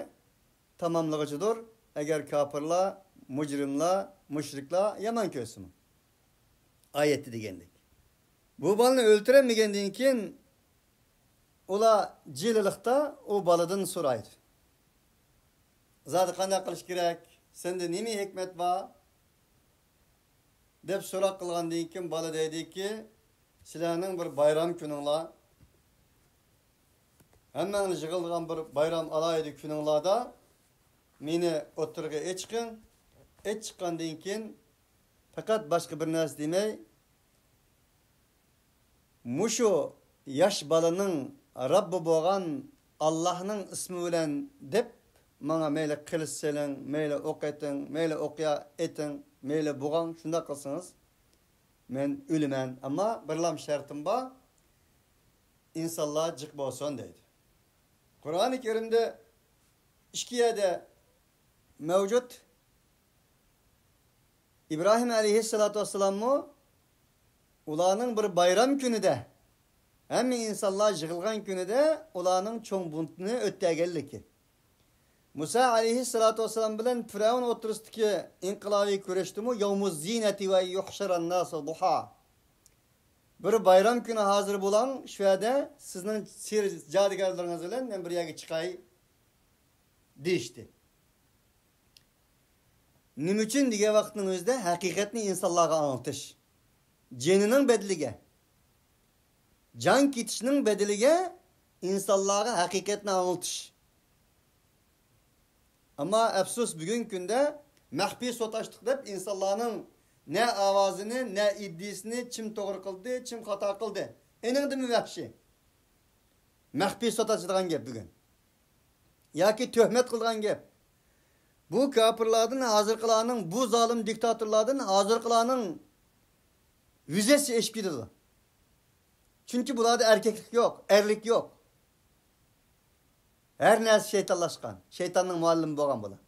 تاماملىغۇچىدۇر، ئەگەر كاپىرلار، مۇجرىملار، مۇشرىكلار يامان كۆرسىمۇ. ئايەتتە دېگەندەك. بۇ بالىنى ئۆلتۈرەلمىگەندىن كېيىن، ئۇلار جىلىلىقتا ئۇ بالىدىن سورايدۇ. زادى قانداق قىلىش كېرەك؟ سەندە نېمە ھېكمەت بار؟ دەپ سوراق قىلغاندىن كېيىن، بالا دەيدىكى، سىلەرنىڭ بىر بايرام كۈنۈڭلار، ھەممەڭلار يىغىلىدىغان بىر بايرام ئالاھىدە كۈنۈڭلاردا مېنى ئوتتۇرىغا ئېچىقىڭ. ئېچىققاندىن كېيىن، پەقەت باشقا بىر نەرسە دېمەي، مۇشۇ ياش بالىنىڭ رەببى بولغان ئاللاھنىڭ ئىسمى بىلەن دەپ، ماڭا مەيلى قىلىچ سېلىڭ، مەيلى ئوق ئېتىڭ، مەيلى ئوقيا ئېتىڭ، مەيلى بوغاڭ، شۇنداق قىلسىڭىز، مەن ئۆلىمەن. ئەمما بىرلام شەرتىم بار، ئىنسانلار جىق بولسۇن دەيدۇ. قۇرئانى كەرىمدە ئىككى يەردە مەۋجۇت. ئىبراھىم ئەلەيھىسسالاتۇ ۋەسسالاممۇ ئۇلارنىڭ بىر بايرام كۈنىدە، ھەممە ئىنسانلار يىغىلغان كۈنىدە ئۇلارنىڭ چوڭ بۇنتىنى ئۆتكۈزگەنلىكى. مۇسا ئەلەيھىسسالاتۇ ۋەسسالام بىلەن پىرئەۋن ئوتتۇرىسىدىكى ئىنقىلابىي كۈرەشتىمۇ يەۋمۇ زىنەتى ۋە يۇھشىرەن ناسۇ زۇھا. بىر بايرام كۈنى ھازىر بولۇڭ، شۇ يەردە سىزنىڭ سېھىر جادۇگەرلىرىڭىز بىلەن مەن بىر يەرگە چىقاي، دېيىشتى. نېمە ئۈچۈن دېگەن ۋاقىتنىڭ ئۆزىدە ھەقىقەتنى ئىنسانلارغا ئاڭلىتىش. جېنىنىڭ بەدىلىگە، جان كېتىشنىڭ بەدىلىگە ئىنسانلارغا ھەقىقەتنى ئاڭلىتىش. ئەمما ئەپسۇس، بۈگۈنكى كۈندە مەخپىي سوت ئاچتۇق دەپ ئىنسانلارنىڭ نە ئاۋازىنى، نە ئىدىيىسىنى، كىم توغرا قىلدى، كىم خاتا قىلدى، ئېنىڭدىنمۇ ۋەھشىي. مەخپىي سوت ئاچىدىغان گەپ بۈگۈن. ياكى تۆھمەت قىلىدىغان گەپ. بۇ كاپىرلاردىن ھازىرقىلارنىڭ، بۇ زالىم دىكتاتورلاردىن ھازىرقىلارنىڭ ۋىزىسى ئېشىپ كېتىدۇ. چۈنكى بۇلاردا ئەركەكلىك يوق، ئەرلىك يوق. ھەر نەرسە شەيتانلاشقان، شەيتاننىڭ مۇئەللىمى بولغان بۇلار.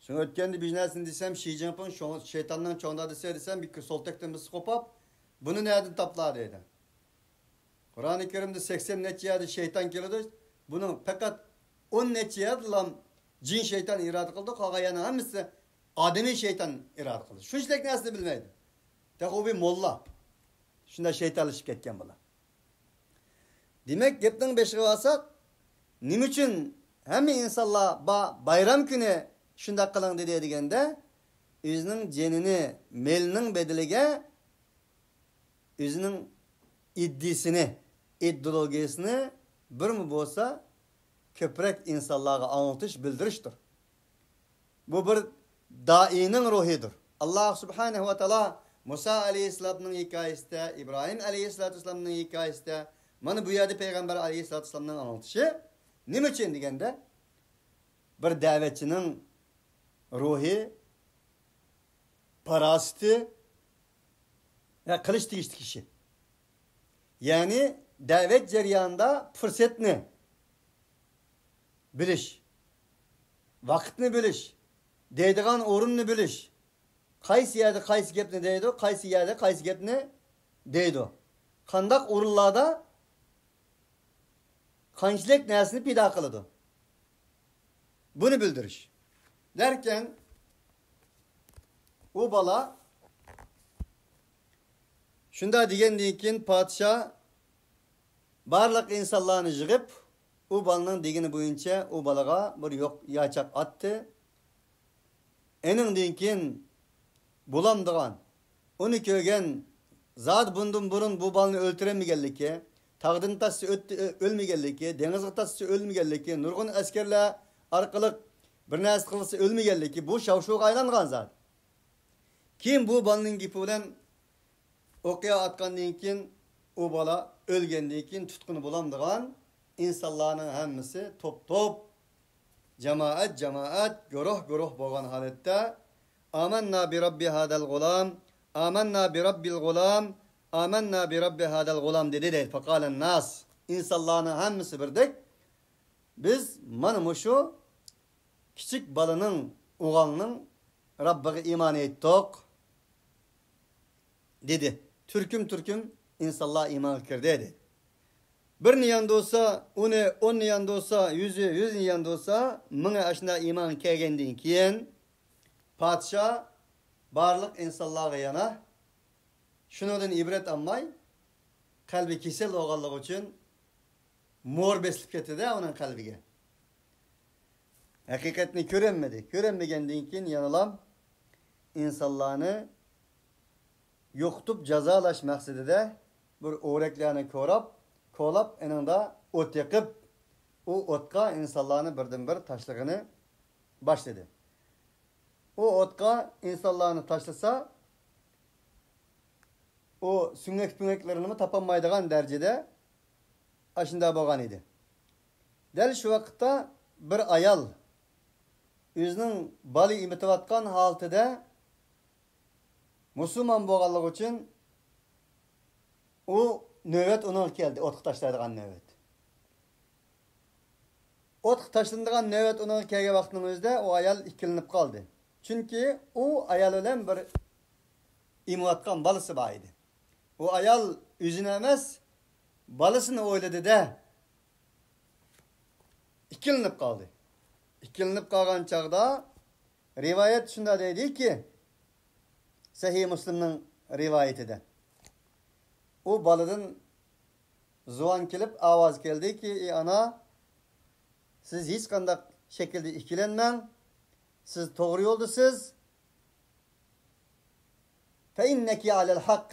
شۇڭا ئۆتكەندە بىر نەرسىنى دېسەم، شى جىنپىڭ شۇڭ-، شەيتاننىڭ چوڭ دادىسى دېسەم، بىر سولتەكتىن بىرسى قوپاپ، بۇنى نەدىن تاپلا دەيدۇ. قۇرئانى كەرىمدە سەكسەن نەچچە يەردە شەيتان كېلىدۇ. بۇنىڭ پەقەت ئون نەچچە يەردىلا جىن شەيتان ئىرادە قىلىدۇ، قالغان يەرنىڭ ھەممىسى ئادىمىي شەيتان ئىرادە قىلىدۇ. شۇنچىلىك نەرسىنى بىلمەيدۇ. تېخى ئۇ بىر موللا. شۇنداق شەيتانلىشىپ كەتكەن بۇلار. دېمەك، گەپنىڭ بېشىغا بارساق، نېمە ئۈچۈن ھەممە ئىنسانلار با-، بايرام كۈنى شۇنداق قىلىڭ دېدى دېگەندە، ئۆزىنىڭ جېنىنى، مېلىنىڭ بەدىلىگە ئۆزىنىڭ ئىدىيىسىنى، ئىدېئولوگىيىسىنى بىرمۇ بولسا كۆپرەك ئىنسانلارغا ئاڭلىتىش، بىلدۈرۈشتۇر. بۇ بىر دائىينىڭ روھىدۇر. ئاللا سۇبھانەھۇ ۋە تائالا مۇسا ئەلەيھىسسالامنىڭ ھېكايىسىدە، ئىبراھىم ئەلەيھىسسالاتۇ ۋەسسالامنىڭ ھېكايىسىدە، مانا بۇ يەردە پەيغەمبەر ئەلەيھىسسالاتۇ ۋەسسالامنىڭ ئاڭلىتىشى نېمە ئۈچۈن دېگەندە، بىر دەۋەتچىنىڭ روھى، پاراسىتى ۋە قىلىش تېگىشلىك ئىشى. يەنى دەۋەت جەريانىدا پۇرسەتنى بىلىش، ۋاقىتنى بىلىش، دەيدىغان ئورۇننى بىلىش، قايسى يەردە قايسى گەپنى دەيدۇ، قايسى يەردە قايسى گەپنى دەيدۇ، قانداق ئورۇنلاردا قانچىلىك نەرسىنى پىدا قىلىدۇ، بۇنى بىلدۈرۈش. دەركەن، ئۇ بالا شۇنداق دېگەندىن كېيىن، پادىشاھ بارلىق ئىنسانلارنى يىغىپ، ئۇ بالىنىڭ دېگىنى بويىچە ئۇ بالىغا بىر يوق ياچاق ئاتتى. ئېنىڭدىن كېيىن بولامدىغان، ئۇنى كۆرگەن زادى بۇندىن بۇرۇن بۇ بالىنى ئۆلتۈرەلمىگەنلىكى، تاغدىن تاشسا ئۆت-، ئۆ-، ئۆلمىگەنلىكى، دېڭىزغا تاشسا ئۆلمىگەنلىكى، نۇرغۇن ئەسكەرلەر ئارقىلىق بىر نەرسە قىلسا ئۆلمىگەنلىكى، بۇ شاۋشۇغا ئايلانغان زادى. كېيىن بۇ بالىنىڭ گېپى بىلەن ئوقيا ئاتقاندىن كېيىن، ئۇ بالا ئۆلگەندىن كېيىن تۇتقىنى بولامدىغان ئىنسانلارنىڭ ھەممىسى توپ-توپ، جامائەت-جامائەت، گۇرۇھ-گۇرۇھ بولغان ھالەتتە، «ئامەننا بىرەببى ھادەل غۇلام، ئامەننا بىرەببىل غۇلام، ئامەننا بىرەببى ھادەل غۇلام» دېدى دەيدۇ. فەقالەن ناس. ئىنسانلارنىڭ ھەممىسى بىردەك، «بىز مانا مۇشۇ كىچىك بالىنىڭ، ئوغۇلنىڭ رەببىگە ئىمان ئېيتتۇق» دېدى. تۈركۈم-تۈركۈم ئىنسانلار ئىمانغا كىردى دېدى. بىرنى ياندۇرسا ئونى، ئوننى ياندۇرسا يۈزى، يۈزنى ياندۇرسا مىڭى ئاشۇنداق ئىمانغا كەلگەندىن كېيىن، پادىشاھ بارلىق ئىنسانلارغا يەنە شۇنىڭدىن ئىبرەت ئالماي، قەلبى كېسەل بولغانلىقى ئۈچۈن مور بېسىلىپ كەتتى-دە ئۇنىڭ قەلبىگە. ھەقىقەتنى كۆرەلمىدى. كۆرەلمىگەندىن كېيىن يەنىلا ئىنسانلارنى يوقىتىپ جازالاش مەقسىتىدە بىر ئورەكلەرنى كوراپ، كولاپ، ئېنىڭدا ئوت يېقىپ، ئۇ ئوتقا ئىنسانلارنى بىردىنبىر تاشلىغىنى باشلىدى. ئۇ ئوتقا ئىنسانلارنى تاشلىسا، ئۇ سۆڭەك-پۆڭەكلىرىنىمۇ تاپالمايدىغان دەرىجىدە ئاشۇنداق بولغان ئىدى. دەل شۇ ۋاقىتتا بىر ئايال ئۆزىنىڭ بالا ئېمىتىۋاتقان ھالىتىدە مۇسۇلمان بولغانلىقى ئۈچۈن ئۇ نۆۋەت ئۇنىڭغا كەلدى، ئوتقا تاشلايدىغان نۆۋەت. ئوتقا تاشلىنىدىغان نۆۋەت ئۇنىڭغا كەلگەن ۋاقىتنىڭ ئۆزىدە ئۇ ئايال ئىككىلىنىپ قالدى. چۈنكى ئۇ ئايال بىلەن بىر ئېمىۋاتقان بالىسى بار ئىدى. ئۇ ئايال ئۆزىنى ئەمەس، بالىسىنى ئويلىدى-دە، ئىككىلىنىپ قالدى. ئىككىلىنىپ قالغان چاغدا رىۋايەت شۇنداق دەيدىكى، سەھىھ مۇسلىمنىڭ رىۋايىتىدە، ئۇ بالىدىن زۇۋان كېلىپ، ئاۋاز كەلدىكى، «ئى ئانا، سىز ھېچقانداق شەكىلدە ئىككىلەنمەڭ، سىز توغرا يولدىسىز. فَإِنَّكِ عَلَى الْحَقِّ.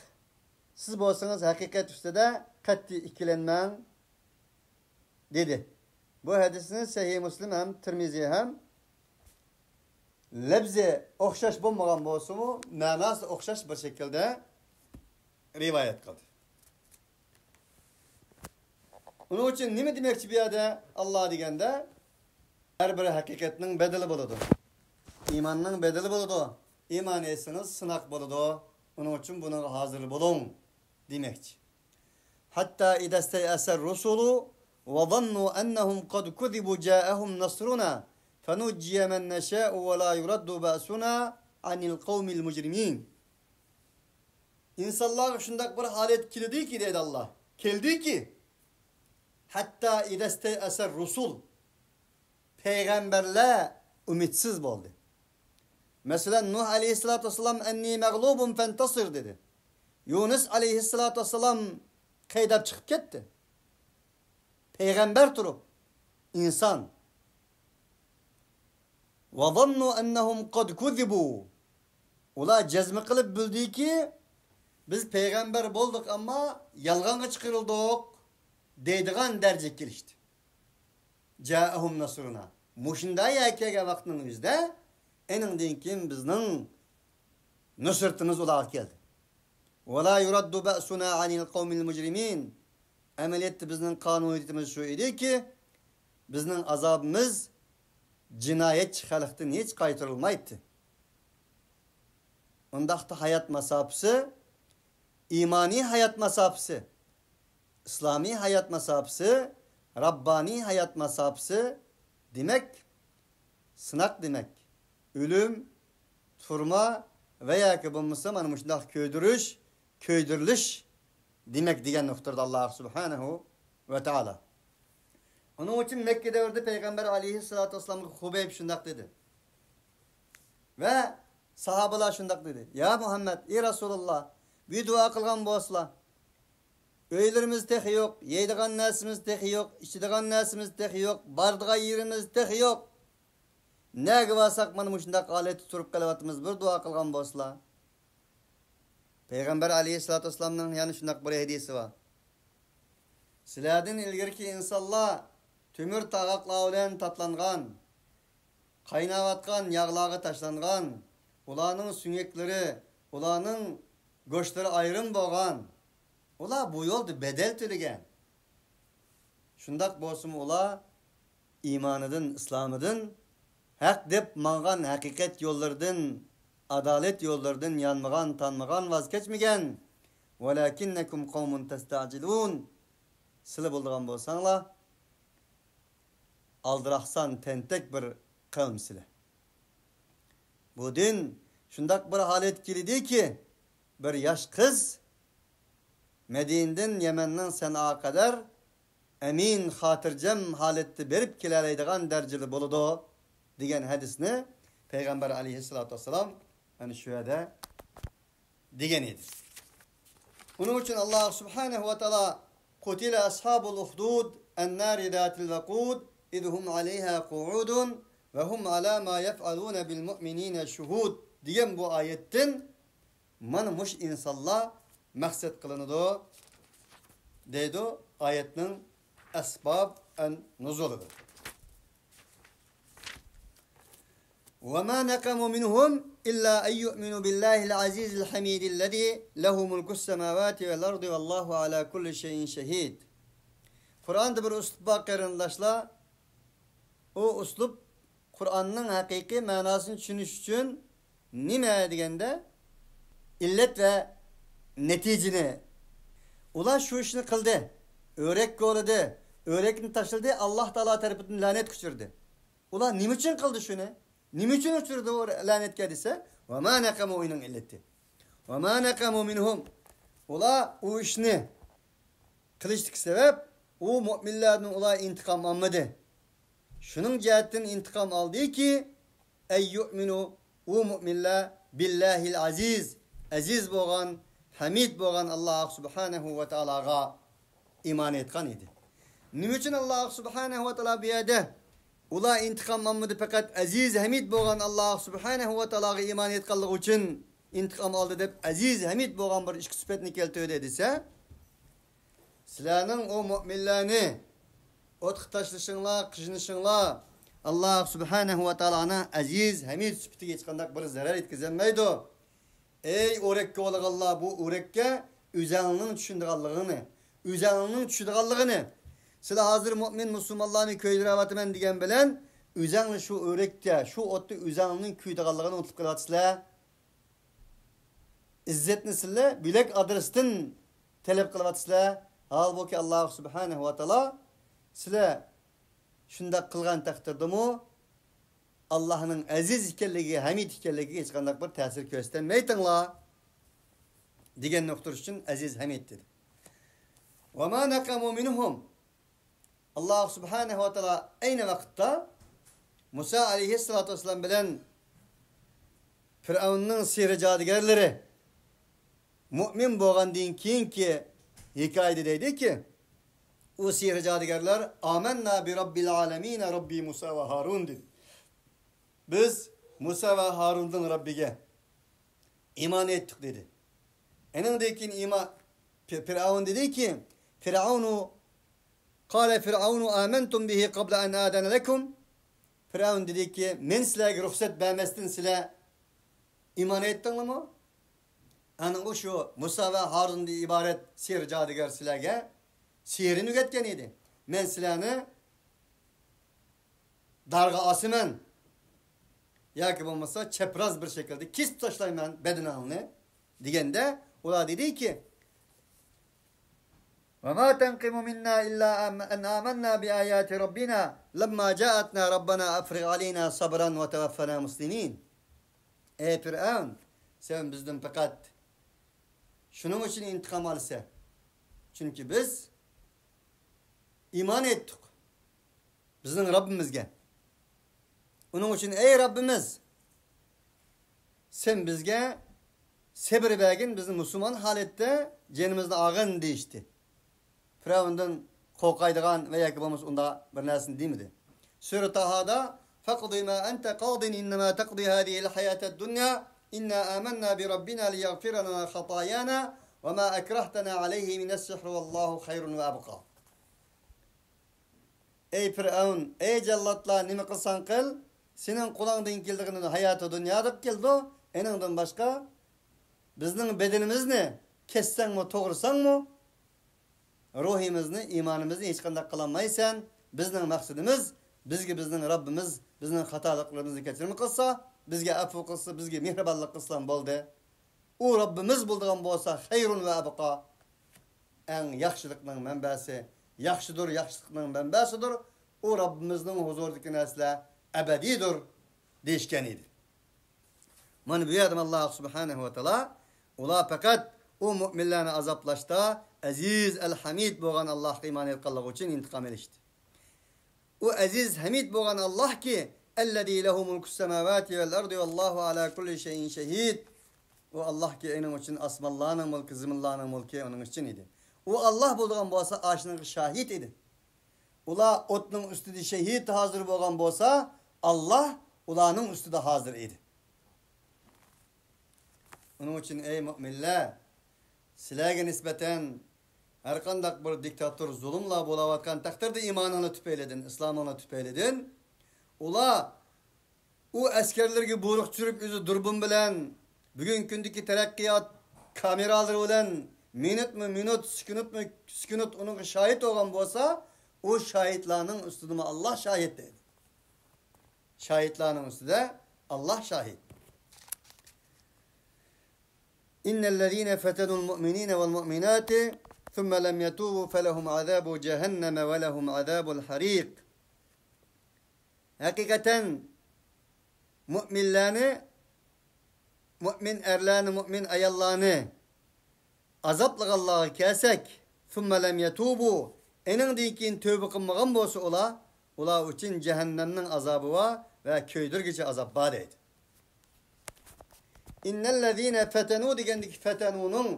سىز بولسىڭىز ھەقىقەت ئۈستىدە، قەتئىي ئىككىلەنمەڭ، دېدى. بۇ ھەدىسنى سەھىھ مۇسلىم ھەم تىرمىزى ھەم لەپزى ئوخشاش بولمىغان بولسىمۇ، مەناسى ئوخشاش بىر شەكىلدە رىۋايەت قىلدى. ئۇنىڭ ئۈچۈن نېمە دېمەكچى بۇ يەردە؟ ئاللا دېگەندە، ھەر بىر ھەقىقەتنىڭ بەدىلى بولىدۇ. ئىماننىڭ بەدىلى بولىدۇ. ئىمان ئېيتسىڭىز، سىناق بولىدۇ. ئۇنىڭ ئۈچۈن بۇنىڭغا ھازىر بولۇڭ دېمەكچى. حتى إذا استيأس الرسل وظنوا أنهم قد كذبوا جاءهم نصرنا فنجي من نشاء ولا يرد بأسنا عن القوم المجرمين. ئىنسانلارغا شۇنداق بىر ھالەت كېلىدۇكى، دەيدۇ ئاللا. كېلدىكى، حتى إذا استيأس الرسل، پەيغەمبەرلەر ئۈمىدسىز بولدى. مەسىلەن، نۇھ ئەلەيھىسسالاتۇ ۋەسسالام، أني مغلوب فانتصر، دېدى. يۇنۇس ئەلەيھىسسالاتۇ ۋەسسالام قەيدەپ چىقىپ كەتتى. پەيغەمبەر تۇرۇپ، ئىنسان. وظنوا أنهم قد كذبوا. ئۇلار جەزم قىلىپ بىلدىكى، بىز پەيغەمبەر بولدۇق، ئەمما يالغانغا چىقىرىلدۇق، دەيدىغان دەرىجىگە كېلىشتى. جاءهم نصرنا. مۇشۇنداق يەرگە كەلگەن ۋاقىتنىڭ ئۆزىدە، ئېنىڭدىن كېيىن بىزنىڭ نۇسرىتىمىز ئۇلارغا كەلدى. ولا يرد بأسنا عن القوم المجرمين. ئەمەلىيەتتە بىزنىڭ قانۇنىيىتىمىز شۇ ئىدىكى، بىزنىڭ ئازابىمىز جىنايەتچى خەلقتىن ھېچ قايتۇرۇلمايتتى. ئۇنداقتا ھايات ماساپىسى، ئىمانىي ھايات ماساپىسى، ئىسلامىي ھايات ماساپىسى، راببانىي ھايات ماساپىسى، دېمەك، سىناق دېمەك، ئۆلۈم، تۈرمە ۋە ياكى بولمىسا مانا مۇشۇنداق كۆيدۈرۈش، كۆيدۈرۈلۈش دېمەك دېگەن نۇقتىدا ئاللا سۇبھانەھۇ ۋە تائالا. ئۇنىڭ ئۈچۈن مەككە دەۋرىدە پەيغەمبەر ئەلەيھىسسالاتۇ ۋەسسالامغا خۇبەيب شۇنداق دېدى. ۋە ساھابىلار شۇنداق دېدى. يا مۇھەممەد، ئى رەسۇلاللا، بىر دۇئا قىلغان بولسىلا. ئۆيلىرىمىز تېخى يوق، يەيدىغان نەرسىمىز تېخى يوق، ئىچىدىغان نەرسىمىز تېخى يوق، بارىدىغان يېرىمىز تېخى يوق. نەگە بارساق مانا مۇشۇنداق ھالەتتە تۇرۇپ قېلىۋاتىمىز، بىر دۇئا قىلغان بولسىلا. پەيغەمبەر ئەلەيھىسسالاتۇ ۋەسسالامنىڭ يەنە شۇنداق بىر ھەدىسى بار. سىلەردىن ئىلگىرىكى ئىنسانلار تۆمۈر تاغاقلار بىلەن تاتلانغان، قايناۋاتقان ياغلارغا تاشلانغان، ئۇلارنىڭ سۆڭەكلىرى، ئۇلارنىڭ گۆشلىرى ئايرىم بولغان. ئۇلار بۇ يولدا بەدەل تۆلىگەن. شۇنداق بولسىمۇ ئۇلار ئىمانىدىن، ئىسلامىدىن، ھەق دەپ ماڭغان ھەقىقەت يوللىرىدىن، ئادالەت يوللىرىدىن يانمىغان، تانمىغان، ۋاز كەچمىگەن. ولكنكم قوم تستعجلون. سىلە بولىدىغان بولساڭلار، ئالدىراقسان، تەنتەك بىر قەۋم سىلە. بۇ دىن شۇنداق بىر ھالەتكە كېلىدىكى، بىر ياش قىز مەدىنىدىن يەمەننىڭ سەنئا قەدەر ئەمىن، خاتىرجەم ھالەتتە بېرىپ كېلەلەيدىغان دەرىجىدە بولىدۇ، دېگەن ھەدىسنى پەيغەمبەر ئەلەيھىسسالاتۇ ۋەسسالام ئەنە شۇ يەردە دېگەن ئىدى. ئۇنىڭ ئۈچۈن ئاللا سۇبھانەھۇ ۋە تائالا، قتل أصحاب الأخدود النار ذات الوقود إذ هم عليها قعود وهم على ما يفعلون بالمؤمنين شهود دېگەن بۇ ئايەتتىن مانا مۇشۇ ئىنسانلار مەقسەت قىلىنىدۇ، دەيدۇ ئايەتنىڭ ئەسباب نۇزۇلىدا. وما نقموا منهم إلا أن يؤمنوا بالله العزيز الحميد الذي له ملك السماوات والأرض والله على كل شيء شهيد. قۇرئاندا بىر ئۇسلۇب بار، قېرىنداشلار. ئۇ ئۇسلۇب قۇرئاننىڭ ھەقىقىي مەناسىنى چۈشىنىش ئۈچۈن نېمە دېگەندە، ئىللەت ۋە نەتىجىنى. ئۇلار شۇ ئىشنى قىلدى. ئۆرەك كولىدى، ئۆرەكنى تاشلىدى، ئاللا تائالا تەرىپىدىن لەنەتكە ئۇچرىدى. ئۇلار نېمە ئۈچۈن قىلدى شۇنى؟ نېمە ئۈچۈن ئۇچرىدى ئۇ لەنەتكە دېسە، ۋەما نەقەمۇ ئۇنىڭ ئىللىتى. ۋەما نەقەمۇ مىنھۇم. ئۇلار ئۇ ئىشنى قىلىشتىكى سەۋەب، ئۇ مۆمىنلەردىن ئۇلار ئىنتىقام ئالمىدى. شۇنىڭ جەھەتتىن ئىنتىقام ئالدىكى، ئەن يۇئمىنۇ، ئۇ مۆمىنلەر، بىللاھىل ئەزىز، ئەزىز بولغان، ھەمىد بولغان ئاللا سۇبھانەھۇ ۋە تائالاغا ئىمان ئېيتقان ئىدى. نېمە ئۈچۈن ئاللا سۇبھانەھۇ ۋە تائالا بۇ يەردە ئۇلار ئىنتىقام ئالمىدى، پەقەت ئەزىز ھەمىد بولغان ئاللاھ سۇبھانەھۇ ۋە تائالاغا ئىمان ئېيتقانلىقى ئۈچۈن ئىنتىقام ئالدى دەپ، ئەزىز ھەمىد بولغان بىر ئىككى سۈپەتنى كەلتۈردى دېسە، سىلەرنىڭ ئۇ مۆمىنلەرنى ئوتقا تاشلىشىڭلار، قىينىشىڭلار ئاللاھ سۇبھانەھۇ ۋە تائالانىڭ ئەزىز ھەمىد سۈپىتىگە ھېچقانداق بىر زەرەر يەتكۈزەلمەيدۇ. ئەي ئورەككە ئولىغانلار، بۇ ئورەككە ئۆزەڭنىڭ چۈشىدىغانلىقىنى، ئۆزەڭنىڭ چۈشىدىغانلىقىنى. سىلەر ھازىر مۆمىن مۇسۇلمانلارنى كۆيدۈرۈۋاتىمەن دېگەن بىلەن، ئۆزەڭنى شۇ ئورەكتە، شۇ ئوتتا ئۆزەڭنىڭ كۆيىدىغانلىقىنى ئۇنتۇپ قېلىۋاتىسىلەر. ئىززەتنى سىلەر بۆلەك ئادرېستىن تەلەپ قىلىۋاتىسىلەر. ھالبۇكى، ئاللاھ سۇبھانەھۇ ۋە تائالا سىلەر شۇنداق قىلغان تەقدىردىمۇ، ئاللاھنىڭ ئەزىز ئىكەنلىكىگە، ھەمىد ئىكەنلىكىگە ھېچقانداق بىر تەسىر كۆرسىتەلمەيتىڭلار، دېگەننى ئۇقتۇرۇش ئۈچۈن ئەزىز ھەمىد دېدى. ۋە ما نەقەمۇ مىنھۇم. ئاللاھ سۇبھانەھۇ ۋە تائالا ئەينى ۋاقىتتا مۇسا ئەلەيھىسسالاتۇ ۋەسسالام بىلەن پىرئەۋننىڭ سېھرى جادۇگەرلىرى مۆمىن بولغاندىن كېيىنكى ھېكايىدە دەيدۇكى، ئۇ سېھرى جادۇگەرلەر، ئامەننا بى رەببىل ئالەمىنە، رەببى مۇسا ۋە ھارۇن، دېدى. بىز مۇسا ۋە ھارۇننىڭ رەببىگە ئىمان ئېيتتۇق، دېدى. ئېنىڭدىن كېيىن ئىما-، پى-، پىرئەۋن دېدىكى، پىرئەۋنۇ، قالە پىرئەۋنۇ ئامەنتۇم بىھى قەبلە ئەن ئادەنە لەكۇم. پىرئەۋن دېدىكى، مەن سىلەرگە رۇخسەت بەرمەستىن سىلەر ئىمان ئېيتتىڭلارمۇ؟ ئەنە ئۇ شۇ مۇسا ۋە ھارۇندىن ئىبارەت سېھرى جادۇگەر سىلەرگە سېھرىنى ئۆگەتكەن ئىدى. مەن سىلەرنى دارغا ئاسىمەن ياكى بولمىسا چەپرەز بىر شەكىلدە كېسىپ تاشلايمەن بەدىنىڭنى، دېگەندە، ئۇلار دېدىكى، ۋە ما تەنقىمۇ مىننا ئىللا ئەن ئامەننا بىئاياتى رەببىنا لەمما جائەتنا رەببەنا ئەفرىغ ئەلەينا سەبرەن ۋە تەۋەففەنا مۇسلىمىن. ئەي پىرئەۋن، سەن بىزدىن پەقەت شۇنىڭ ئۈچۈن ئىنتىقام ئالىسەن، چۈنكى بىز ئىمان ئېيتتۇق بىزنىڭ رەببىمىزگە. ئۇنىڭ ئۈچۈن، ئەي رەببىمىز، سەن بىزگە سەبر بەرگىن، بىزنى مۇسۇلمان ھالەتتە جېنىمىزنى ئالغىن، دېيىشتى. پىرئەۋندىن قورقايدىغان ۋە ياكى بولمىسا ئۇنداق بىر نەرسىنى دېمىدى. سۈرە تاھادا، فاقض ما أنت قاض إنما تقضي هذه الحياة الدنيا إنا آمنا بربنا ليغفر لنا خطايانا وما أكرهتنا عليه من السحر والله خير وأبقى. ئەي پىرئەۋن، ئەي جاللاتلار، نېمە قىلساڭ قىل، سېنىڭ قولۇڭدىن كېلىدىغىنى ھاياتى دۇنيادا كېلىدۇ. ئېنىڭدىن باشقا بىزنىڭ بەدىنىمىزنى كەسسەڭمۇ، توغرىساڭمۇ، روھىمىزنى، ئىمانىمىزنى ھېچقانداق قىلالمايسەن. بىزنىڭ مەقسىتىمىز، بىزگە بىزنىڭ رەببىمىز بىزنىڭ خاتالىقلىرىمىزنى كەچۈرۈم قىلسا، بىزگە ئەپۇ قىلسا، بىزگە مېھرىبانلىق قىلسىلا بولدى. ئۇ رەببىمىز بولىدىغان بولسا، خەيرۇن ۋە ئەبقا، ئەڭ ياخشىلىقنىڭ مەنبەسى، ياخشىدۇر، ياخشىلىقنىڭ مەنبەسىدۇر. ئۇ رەببىمىزنىڭ ھۇزۇرىدىكى نەرسىلەر ئەبەدىيدۇر، دېيىشكەن ئىدى. مانا بۇ يەردە ئاللاھ سۇبھانەھۇ ۋە تائالا، ئۇلار پەقەت ئۇ مۆمىنلەرنى ئازابلاشتا ئەزىز ئەل-ھەمىد بولغان ئاللاھقا ئىمان ئېيتقانلىقى ئۈچۈن ئىنتىقام ئېلىشتى. ئۇ ئەزىز ھەمىد بولغان ئاللاھكى، ئەللەزى لەھۇ مۇلكۇس سەماۋاتى ۋەل ئەردى ۋەللاھۇ ئەلا كۇللى شەيئىن شەھىد. ئۇ ئاللاھكى، ئېنىڭ ئۈچۈن ئاسمانلارنىڭ مۇلكى، زېمىنلارنىڭ مۇلكى ئۇنىڭ ئۈچۈن ئىدى. ئۇ ئاللاھ بولىدىغان بولسا، ئاشۇنىڭغا شاھىت ئىدى. ئۇلار ئوتنىڭ ئۈستىدە شېھىت ھازىر بولغان بولسا، ئاللاھ ئۇلارنىڭ ئۈستىدە ھازىر ئىدى. ئۇنىڭ ئۈچۈن، ئەي مۆمىنلەر، سىلەرگە نىسبەتەن ھەرقانداق بىر دىكتاتور زۇلۇملار بولاۋاتقان تەقدىردە، ئىمانىڭلار تۈپەيلىدىن، ئىسلامىڭلار تۈپەيلىدىن، ئۇلار ئۇ ئەسكەرلىرىگە بۇيرۇق چۈشۈرۈپ، ئۆزى دۇربۇن بىلەن، بۈگۈنكى كۈندىكى تەرەققىيات كامېرالىرى بىلەن مىنۇتمۇ مىنۇت، سېكۇنتمۇ سېكۇنت ئۇنىڭغا شاھىت بولغان بولسا، ئۇ شاھىتلارنىڭ ئۈستىدىمۇ ئاللاھ شاھىت دەيدۇ. شاھىتلارنىڭ ئۈستىدە ئاللاھ شاھىت. إن الذين فتنوا المؤمنين والمؤمنات ثم لم يتوبوا فلهم عذاب جهنم ولهم عذاب الحريق. ھەقىقەتەن مۆمىنلەرنى، مۆمىن ئەرلەرنى، مۆمىن ئاياللارنى ئازابلىغانلارغا كەلسەك، ثم لم يتوبوا، ئېنىڭدىن كېيىن تۆۋبە قىلمىغان بولسا ئۇلار، ئۇلار ئۈچۈن جەھەننەمنىڭ ئازابى بار ۋە كۆيدۈرگۈچى ئازاب بار دەيدۇ. إن الذين فتنوا دېگەندىكى فەتەنۇنىڭ،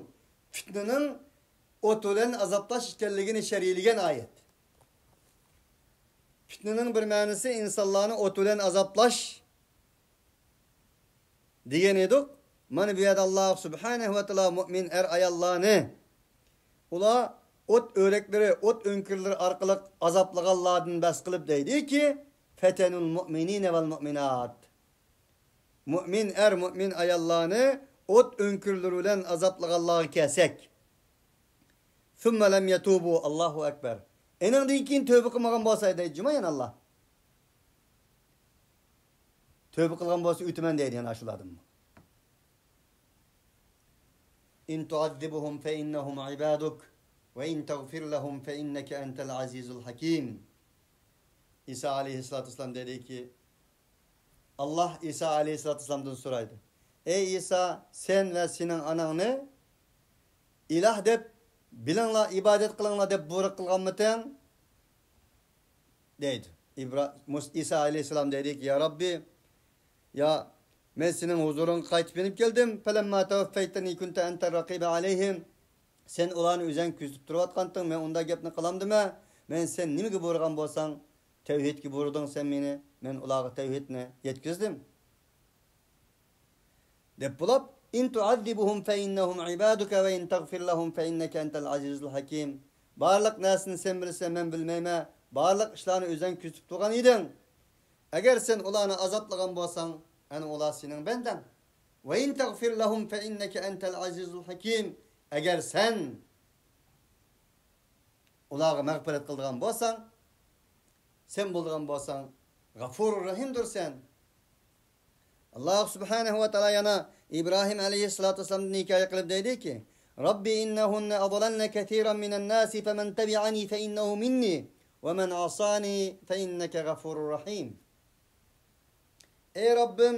پىتنىنىڭ ئوت بىلەن ئازابلاش ئىكەنلىكىنى شەرھلىگەن ئايەت. پىتنىنىڭ بىر مەنىسى ئىنسانلارنى ئوت بىلەن ئازابلاش دېگەن ئىدۇق. مانا بۇ يەردە ئاللاھ سۇبھانەھۇ ۋە تائالا مۇئمىن ئەر ئاياللارنى ئۇلار ئوت ئۆرەكلىرى، ئوت ئۆڭكۈرلىرى ئارقىلىق ئازابلىغانلاردىن بەس قىلىپ دەيدىكى، فەتەنۇل مۇئمىنىنە ۋەل مۇئمىنات. مۇئمىن ئەر، مۇئمىن ئاياللارنى ئوت ئۆڭكۈرلىرى بىلەن ئازابلىغانلارغا كەلسەك. ثم لم يتوبوا، ئاللاھۇ ئەكبەر. ئېنىڭدىن كېيىن تۆۋبە قىلمىغان بولسا دەيدۇ جۇما يەنە ئاللاھ. تۆۋبە قىلغان بولسا ئۆتىمەن دەيدۇ يەنە ئاشۇلاردىنمۇ. إن تعذبهم فإنهم عبادك وإن تغفر لهم فإنك أنت العزيز الحكيم. ئىسا ئەلەيھىسسالاتۇ ۋەسسالام دېدىكى، ئاللاھ ئىسا ئەلەيھىسسالاتۇ ۋەسسالامدىن سورايدۇ، ئەي ئىسا، سەن ۋە سېنىڭ ئاناڭنى ئىلاھ دەپ بىلىڭلار، ئىبادەت قىلىڭلار دەپ بۇيرۇق قىلغانمىتىڭ؟ دەيدۇ. ئىبرا-، مۇس-، ئىسا ئەلەيھىسسالام دەيدىكى، يا رەببى، يا، مەن سېنىڭ ھۇزۇرۇڭغا قايتىپ يېنىپ كەلدىم. فلما توفيتني كنت أنت الرقيب عليهم. سەن ئۇلارنى ئۆزۈڭ كۆزىتىپ تۇرۇۋاتقانتىڭ، مەن ئۇنداق گەپنى قىلامدىمەن؟ مەن سەن نېمىگە بۇيرۇغان بولساڭ، تەۋھىدكە بۇيرۇدۇڭ سەن مېنى، مەن ئۇلارغا تەۋھىدنى يەتكۈزدۈم. دەپ بولۇپ، إن تعذبهم فإنهم عبادك وإن تغفر لهم فإنك أنت العزيز الحكيم. بارلىق نەرسىنى سەن بىلىسەن، مەن بىلمەيمەن. بارلىق ئىشلارنى ئۆزۈڭ كۆزىتىپ تۇرغان ئىدىڭ. ئەگەر سەن ئۇلارنى ئازابلىغان بولساڭ، ئەنە ئۇلار سېنىڭ بەندەڭ. وإن تغفر لهم فإنك أنت العزيز الحكيم. ئەگەر سەن ئۇلارغا مەغپىرەت قىلىدىغان بولساڭ، سەن بولىدىغان بولساڭ، غەفۇرۇر رەھىمدۇر سەن. ئاللاھ سۇبھانەھۇ ۋە تائالا يەنە ئىبراھىم ئەلەيھىسسالاتۇ ۋەسسالامدىن ھېكايە قىلىپ دەيدىكى، رب إنهن أضللن كثيرا من الناس فمن تبعني فإنه مني ومن عصاني فإنك غفور رحيم. ئەي رەببىم،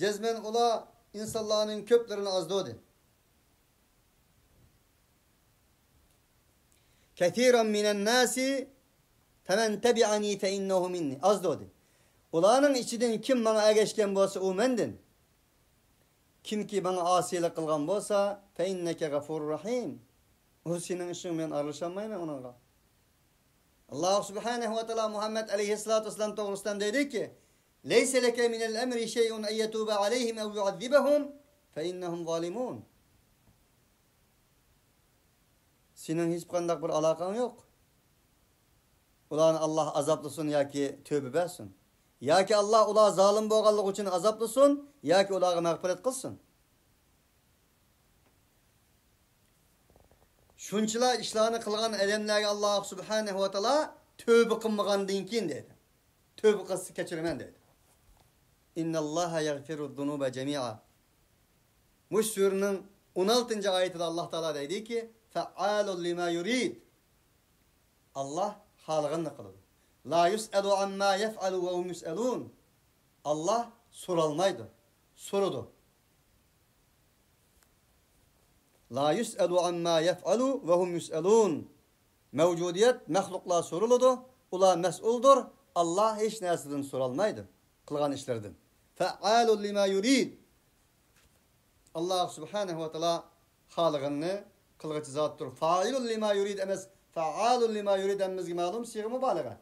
جەزمەن ئۇلار ئىنسانلارنىڭ كۆپلىرىنى ئازدۇردى. كثيرا من الناس فمن تبعني فإنه مني. ئازدۇردى. ئۇلارنىڭ ئىچىدىن كىم ماڭا ئەگەشكەن بولسا، ئۇ مەندىن. كىمكى ماڭا ئاسىيلىق قىلغان بولسا، فإنك غفور رحيم. ئۇ سېنىڭ ئىشىڭ، مەن ئارىلىشالمايمەن ئۇنىڭغا. ئاللاھ سۇبھانەھۇ ۋە تائالا مۇھەممەد ئەلەيھىسسالاتۇ ۋەسسالام توغرىسىدا دەيدىكى، ليس لك من الأمر شيء أن يتوب عليهم أو يعذبهم فإنهم ظالمون. سېنىڭ ھېچقانداق بىر ئالاقەڭ يوق. ئۇلارنى ئاللاھ ئازابلىسۇن ياكى تۆبە بەرسۇن. ياكى ئاللاھ ئۇلار زالىم بولغانلىقى ئۈچۈن ئازابلىسۇن، ياكى ئۇلارغا مەغپىرەت قىلسۇن. شۇنچىلا ئىشلارنى قىلغان ئادەملەرگە ئاللاھ سۇبھانەھۇ ۋە تائالا تۆبە قىلمىغاندىن كېيىن دەيدۇ. تۆبە قىلسا كەچۈرىمەن دەيدۇ. إن الله يغفر الذنوب جميعا. مۇشۇ سۈرىنىڭ ئون ئالتىنچى ئايىتىدە ئاللاھ تائالا دەيدىكى، فعال لما يريد. ئاللاھ خالىغىنىنى قىلىدۇ. لا يسأل عما يفعل وهم يسألون. ئاللاھ سورالمايدۇ، سورىدۇ. لا يسأل عما يفعل وهم يسألون. مەۋجۇدىيەت، مەخلۇقلار سورىلىدۇ، ئۇلار مەسئۇلدۇر. ئاللاھ ھېچ نەرسىدىن سورالمايدۇ، قىلغان ئىشلىرىدىن. فعال لما يريد. ئاللاھ سۇبھانەھۇ ۋە تائالا خالىغىنىنى قىلغۇچى زاتتۇر. فاعل لما يريد ئەمەس، فعال لما يريد ھەممىمىزگە مەلۇم، سىيغە مۇبالىغە.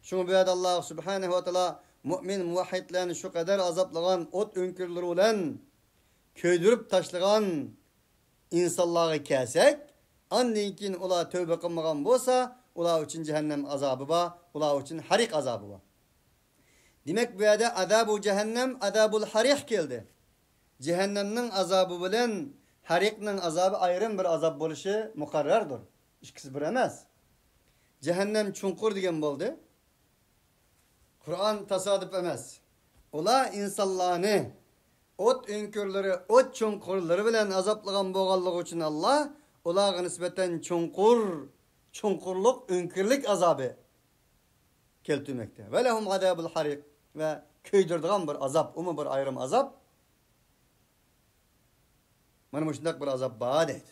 شۇڭا بۇ يەردە ئاللاھ سۇبھانەھۇ ۋە تائالا مۇئمىن مۇۋەھھىدلەرنى شۇ قەدەر ئازابلىغان، ئوت ئۆڭكۈرلىرى بىلەن كۆيدۈرۈپ تاشلىغان ئىنسانلارغا كەلسەك، ئاندىن كېيىن ئۇلار تەۋبە قىلمىغان بولسا، ئۇلار ئۈچۈن جەھەننەم ئازابى بار، ئۇلار ئۈچۈن ھەرىق ئازابى بار. دېمەك، بۇ يەردە ئازابۇ جەھەننەم، ئازابۇل ھەرىق كەلدى. جەھەننەمنىڭ ئازابى بىلەن ھەرىقنىڭ ئازابى ئايرىم بىر ئازاب بولۇشى مۇقەررەردۇر. ئىككىسى بىر ئەمەس. جەھەننەم چوڭقۇر دېگەن بولدى. قۇرئان تاسادىپ ئەمەس. ئۇلار ئىنسانلارنى ئوت ئۆڭكۈرلىرى، ئوت چوڭقۇرلىرى بىلەن ئازابلىغان بولغانلىقى ئۈچۈن ئاللاھ ئۇلارغا نىسبەتەن چوڭقۇر، چوڭقۇرلۇق، ئۆڭكۈرلۈك ئازابى كەلتۈرمەكتە. ۋە لەھۇم ئازابۇل ھەرىق، ۋە كۆيدۈرىدىغان بىر ئازاب، ئۇمۇ بىر ئايرىم ئازاب. مانا مۇشۇنداق بىر ئازاب بار دەيدۇ.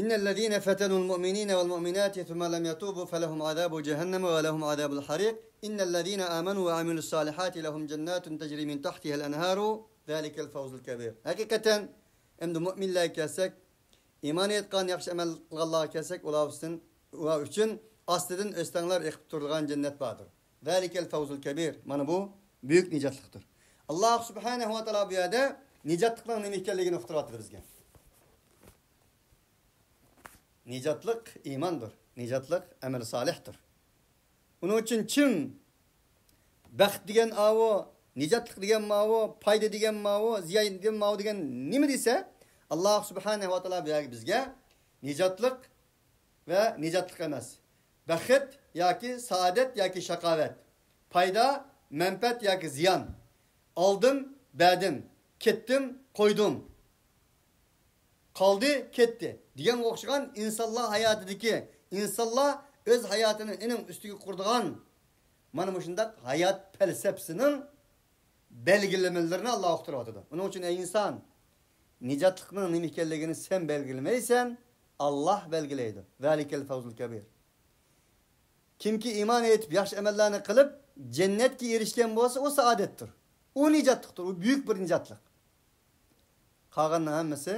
إن الذين فتنوا المؤمنين والمؤمنات ثم لم يتوبوا فلهم عذاب جهنم ولهم عذاب الحريق إن الذين آمنوا وعملوا الصالحات لهم جنات تجري من تحتها الأنهار ذلك الفوز الكبير. ھەقىقەتەن، ئەمدى مۇئمىنلەرگە كەلسەك، ئىمان ئېيتقان، ياخشى ئەمەل قىلغانلارغا كەلسەك، ئۇلار ئۈستىن، ئۇلار ئۈچۈن ئاستىدىن ئۆستەڭلەر ئېقىپ تۇرىدىغان جەننەت باردۇر. ذلك الفوز الكبير. مانا بۇ بۈيۈك نىجاتلىقتۇر. ئاللاھ سۇبھانەھۇ ۋە تائالا بۇ يەردە نىجاتلىقنىڭ نېمە ئىكەنلىكىنى ئۇقتۇرۇۋاتىدۇ بىزگە. نىجاتلىق ئىماندۇر. نىجاتلىق ئەمەل سالىھتۇر. ئۇنىڭ ئۈچۈن چىڭ بەخت دېگەن ئاۋۇ، نىجاتلىق دېگەن ماۋۇ، پايدا دېگەن ماۋۇ، زىيان دېگەن ماۋۇ دېگەن نېمە دېسە، ئاللاھ سۇبھانەھۇ ۋە تائالا بۇ يەرگە بىزگە نىجاتلىق ۋە نىجاتلىق ئەمەس، بەخت ياكى سائادەت ياكى شاقاۋەت، پايدا، مەنپەئەت ياكى زىيان، ئالدىم، بەردىم، كەتتىم، قويدۇم، قالدى، كەتتى دېگەنگە ئوخشىغان ئىنسانلار ھاياتىدىكى، ئىنسانلار ئۆز ھاياتىنى ئېنىڭ ئۈستىگە قۇرىدىغان مانا مۇشۇنداق ھايات پەلسەپىسىنىڭ بەلگىلىمىلىرىنى ئاللاھ ئۇقتۇرۇۋاتىدۇ. ئۇنىڭ ئۈچۈن، ئەي ئىنسان، نىجاتلىقنىڭ نېمە ئىكەنلىكىنى سەن بەلگىلىمەيسەن، ئاللاھ بەلگىلەيدۇ. ذلك الفوز الكبير. كىمكى ئىمان ئېيتىپ، ياخشى ئەمەللەرنى قىلىپ، جەننەتكە ئېرىشكەن بولسا، ئۇ سائادەتتۇر. ئۇ نىجاتلىقتۇر. ئۇ بۈيۈك بىر نىجاتلىق. قالغاننىڭ ھەممىسى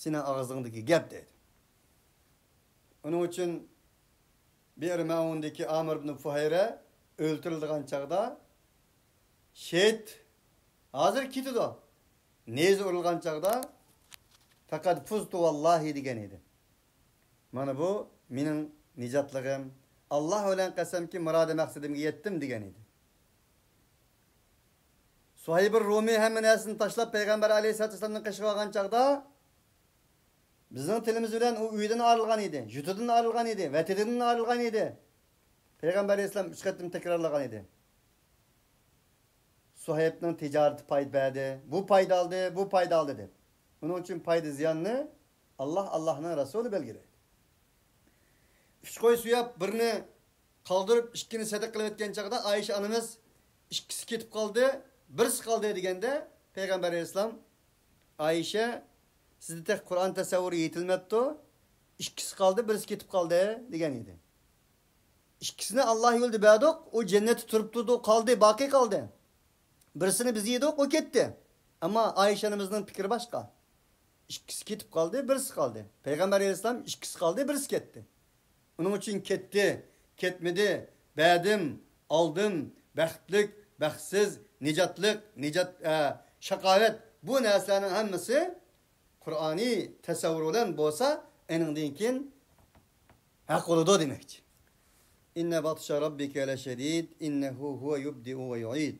سېنىڭ ئاغزىڭدىكى گەپ، دەيدۇ. ئۇنىڭ ئۈچۈن بىئىر مەئۇندىكى ئامىر ئىبن فۇھەيرە ئۆلتۈرۈلىدىغان چاغدا، شېھىت ھازىر كېتىدۇ، نەيزە ئۇرۇلغان چاغدا، پەقەت فۇزتۇ ۋاللاھى دېگەن ئىدى. مانا بۇ مېنىڭ نىجاتلىقىم. ئاللاھ بىلەن قەسەمكى، مۇرادى مەقسىتىمگە يەتتىم دېگەن ئىدى. سۇھەيبۇر رۇمىي ھەممە نەرسىنى تاشلاپ پەيغەمبەر ئەلەيھىسسالاتۇ ۋەسسالامنىڭ قېشىغا بارغان چاغدا، بىزنىڭ تىلىمىز بىلەن ئۇ ئۆيىدىن ئايرىلغان ئىدى، يۇرتىدىن ئايرىلغان ئىدى، ۋەتىنىدىن ئايرىلغان ئىدى. پەيغەمبەر ئەلەيھىسسالام ئۈچ قېتىم تەكرارلىغان ئىدى. سۇھەيبنىڭ تىجارىتى پايدا بەردى، بۇ پايدا ئالدى، بۇ پايدا ئالدى دەپ. ئۇنىڭ ئۈچۈن پايدا زىياننى ئاللاھ، ئاللاھنىڭ رەسۇلى بەلگىلەيدۇ. ئۈچ قوي سويۇپ، بىرنى قالدۇرۇپ، ئىككىنى سەدىقە قىلىۋەتكەن چاغدا ئائىشە ئانىمىز، ئىككىسى كېتىپ قالدى، بىرسى قالدى دېگەندە، پەيغەمبەر ئەلەيھىسسالام، ئائىشە، سىزدە تېخى قۇرئان تەسەۋۋۇرى يېتىلمەپتۇ، ئىككىسى قالدى، بىرسى كېتىپ قالدى دېگەن ئىدى. ئىككىسىنى ئاللاھ يولىدا بەردۇق، ئۇ جەننەتتە تۇرۇپ تۇردى، قالدى، باقىي قالدى. بىرسىنى بىز يېدۇق، ئۇ كەتتى. ئەمما ئائىشە ئانىمىزنىڭ پىكرى باشقا. ئىككىسى كېتىپ قالدى، بىرسى قالدى. پەيغەمبەر ئەلەيھىسسالام ئىككىسى قالدى، بىرسى كەتتى. ئۇنىڭ ئۈچۈن كەتتى، كەتمىدى، بەردىم، ئالدىم، بەختلىك، بەختسىز، نىجاتلىق، نىجات، ئە، شاقاۋەت، بۇ نەرسىلەرنىڭ ھەممىسى قۇرئانىي تەسەۋۋۇر بىلەن بولسا، ئېنىڭدىن كېيىن ھەق بولىدۇ دېمەكچى. ئىننە باتشە رەببىكە لەشەدىد، ئىننەھۇ ھۇۋە يۇبدىئۇ ۋە يۇئىد.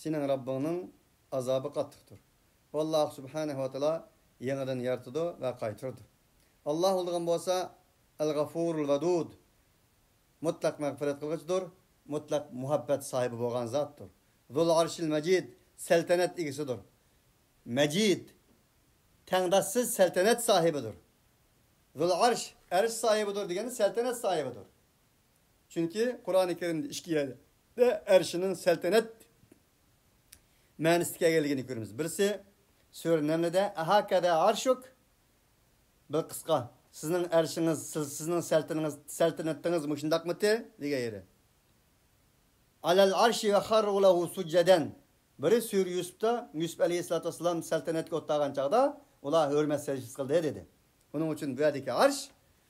سېنىڭ رەببىڭنىڭ ئازابى قاتتىقتۇر. ئۇ ئاللاھ سۇبھانەھۇ ۋە تائالا يېڭىدىن يارىتىدۇ ۋە قايتۇرىدۇ. ئاللاھ بولىدىغان بولسا، ئەل غەفۇرۇل ۋەدۇد، مۇتلەق مەغپىرەت قىلغۇچىدۇر، مۇتلەق مۇھەببەت ساھىبى بولغان زاتتۇر. زۇل ئەرشىل مەجىد، سەلتەنەت ئىگىسىدۇر. مەجىد، تەڭداشسىز سەلتەنەت ساھىبىدۇر. زۇل ئەرش، ئەرش ساھىبىدۇر دېگەندە سەلتەنەت ساھىبىدۇر. چۈنكى قۇرئانى كەرىمدە ئىككى يەردە ئەرشىنىڭ سەلتەنەت مەنىسىدە كەلگەنلىكىنى كۆرىمىز. بىرسى سۈرە نەملىدە، ئەھاكەدە ئەرشۇك، بىر قىسقا، سىزنىڭ ئەرشىڭىز، سىز، سىزنىڭ سەلتىنىڭىز، سەلتەنىتىڭىز مۇشۇنداقمىتى دېگەن يېرى. ئەلەل ئەرشى ۋە خەررۇ لەھۇ سۇججەدەن. بىرى سۈرە يۈسۈپتە، يۈسۈپ ئەلەيھىسسالاتۇ ۋەسسالام سەلتەنەتكە ئولتۇرغان چاغدا ئۇلار ھۆرمەت سەجدىسى قىلدى دېدى. ئۇنىڭ ئۈچۈن بۇ يەردىكى ئەرش،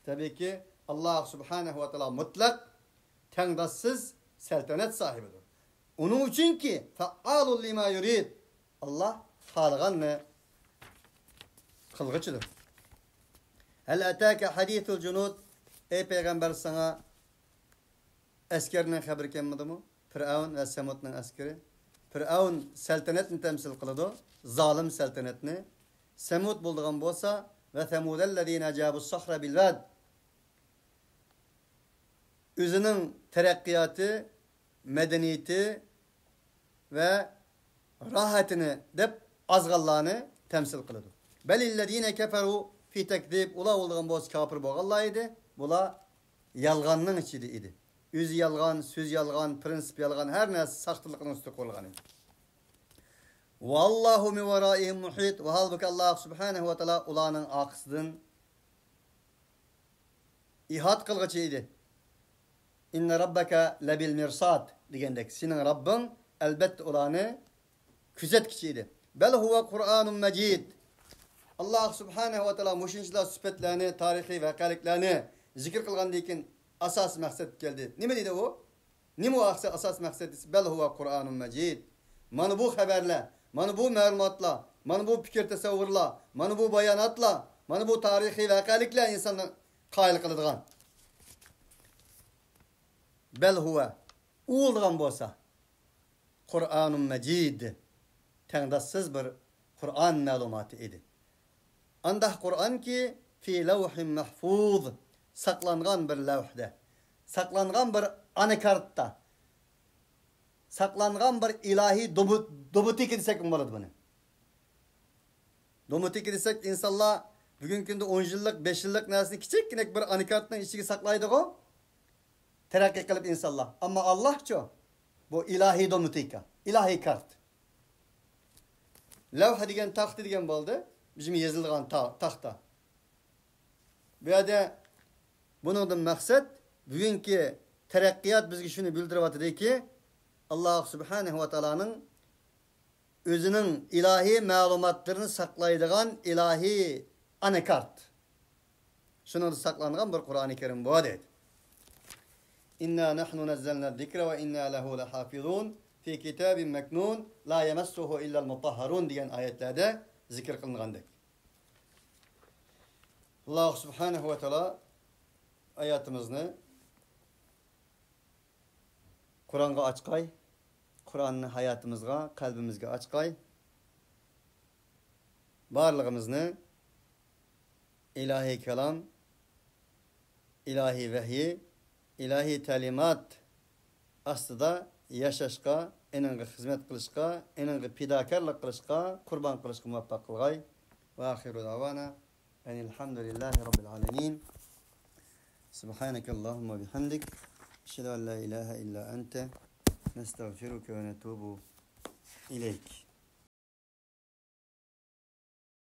تەبىئىيكى، ئاللاھ سۇبھانەھۇ ۋە تائالا مۇتلەق، تەڭداشسىز سەلتەنەت ساھىبىدۇر. ئۇنىڭ ئۈچۈنكى، فەئالۇن لىما يۇرىد، ئاللاھ خالىغاننى قىلغۇچىدۇر. ھەل ئەتاكە ھەدىسۇل جۇنۇد، ئەي پەيغەمبەر، ساڭا ئەسكەرنىڭ خەۋىرى كەلمىدىمۇ؟ پىرئەۋن ۋە سەمۇدنىڭ ئەسكىرى. پىرئەۋن سەلتەنەتنى تەمسىل قىلىدۇ، زالىم سەلتەنەتنى. سەمۇد بولىدىغان بولسا، ۋە سەمۇدەللەزىنە جابۇس سەخرە بىل ۋاد. ئۆزىنىڭ تەرەققىياتى، مەدەنىيىتى ۋە راھىتىنى دەپ ئازغانلارنى تەمسىل قىلىدۇ. بەلىللەزىنە كەفەرۇ فى تەكزىب، ئۇلار بولىدىغان بولسا كاپىر بولغانلار ئىدى. بۇلار يالغاننىڭ ئىچىدە ئىدى. ئۆزى يالغان، سۆزى يالغان، پىرىنسىپ يالغان، ھەر نەرسە ساختىلىقنىڭ ئۈستىدە قۇرۇلغان ئىدى. ۋاللاھۇ مىن ۋەرائىھىم مۇھىت، ۋە ھالبۇكى، ئاللاھ سۇبھانەھۇ ۋە تائالا ئۇلارنىڭ ئارقىسىدىن ئىھات قىلغۇچى ئىدى. ئىننە رەببەكە لەبىل مىرساد دېگەندەك، سېنىڭ رەببىڭ ئەلبەتتە ئۇلارنى كۆزەتكۈچى ئىدى. بەل ھۇۋە قۇرئانۇن مەجىد. ئاللاھ سۇبھانەھۇ ۋە تائالا مۇشۇنچىلا سۈپەتلەرنى، تارىخىي ۋەقەلىكلەرنى زىكىر قىلغاندىن كېيىن ئاساسىي مەقسەتكە كەلدى. نېمە دېدى ئۇ؟ نېمە ئۇ ئاساسىي مەقسەت دېسە، بەل ھۇۋە قۇرئانۇن مەجىد. مانا بۇ خەۋەرلەر، مانا بۇ مەلۇماتلار، مانا بۇ پىكىر تەسەۋۋۇرلار، مانا بۇ باياناتلار، مانا بۇ تارىخىي ۋەقەلىكلەر ئىنساننى قايىل قىلىدىغان. بەل ھۇۋە، ئۇ بولىدىغان بولسا، قۇرئانۇن مەجىد، تەڭداشسىز بىر قۇرئان مەلۇماتى ئىدى. ئانداق قۇرئانكى، في لوح محفوظ، ساقلانغان بىر لەۋھدە، ساقلانغان بىر ئاناكارتتا، ساقلانغان بىر ئىلاھىي دومۇ-، دومۇتىكا دېسەكمۇ بولىدۇ بۇنى. دومۇتىكا دېسەك، ئىنسانلار بۈگۈنكى كۈندە ئون يىللىق، بەش يىللىق نەرسىنى كىچىككىنە بىر ئاناكارتنىڭ ئىچىگە ساقلايدىغۇ. تەرەققىي قىلىپ ئىنسانلار. ئەمما ئاللاھچۇ؟ بۇ ئىلاھىي دومۇتىكا، ئىلاھىي كارت. لەۋھ دېگەن تاختا دېگەن بولدى. بىزمۇ يېزىلغان تا-، تاختا. بۇ يەردە بۇنىڭدىن مەقسەت، بۈگۈنكى تەرەققىيات بىزگە شۇنى بىلدۈرۈۋاتىدۇكى، ئاللاھ سۇبھانەھۇ ۋە تائالانىڭ ئۆزىنىڭ ئىلاھىي مەلۇماتلىرىنى ساقلايدىغان ئىلاھىي ئاناكارت. شۇنىڭدا ساقلانغان بىر قۇرئانى كەرىم بۇ دەيدۇ. إنا نحن نزلنا الذكر وإنا له لحافظون في كتاب مكنون لا يمسه إلا المطهرون دېگەن ئايەتلەردە زىكىر قىلىنغاندەك. ئاللاھ سۇبھانەھۇ ۋە تائالا ھاياتىمىزنى قۇرئانغا ئاچقاي، قۇرئاننى ھاياتىمىزغا، قەلبىمىزگە ئاچقاي. بارلىقىمىزنى ئىلاھىي كالام، ئىلاھىي ۋەھيى، ئىلاھىي تەلىمات ئاستىدا ياشاشقا، ئېنىڭغا خىزمەت قىلىشقا، ئېنىڭغا پىداكارلىق قىلىشقا، قۇربان قىلىشقا مۇۋەپپەق قىلغاي. وآخر دعوانا أن الحمد لله رب العالمين. سبحانك اللهم وبحمدك، نشهد أن لا إله إلا أنت، نستغفرك ونتوب إليك.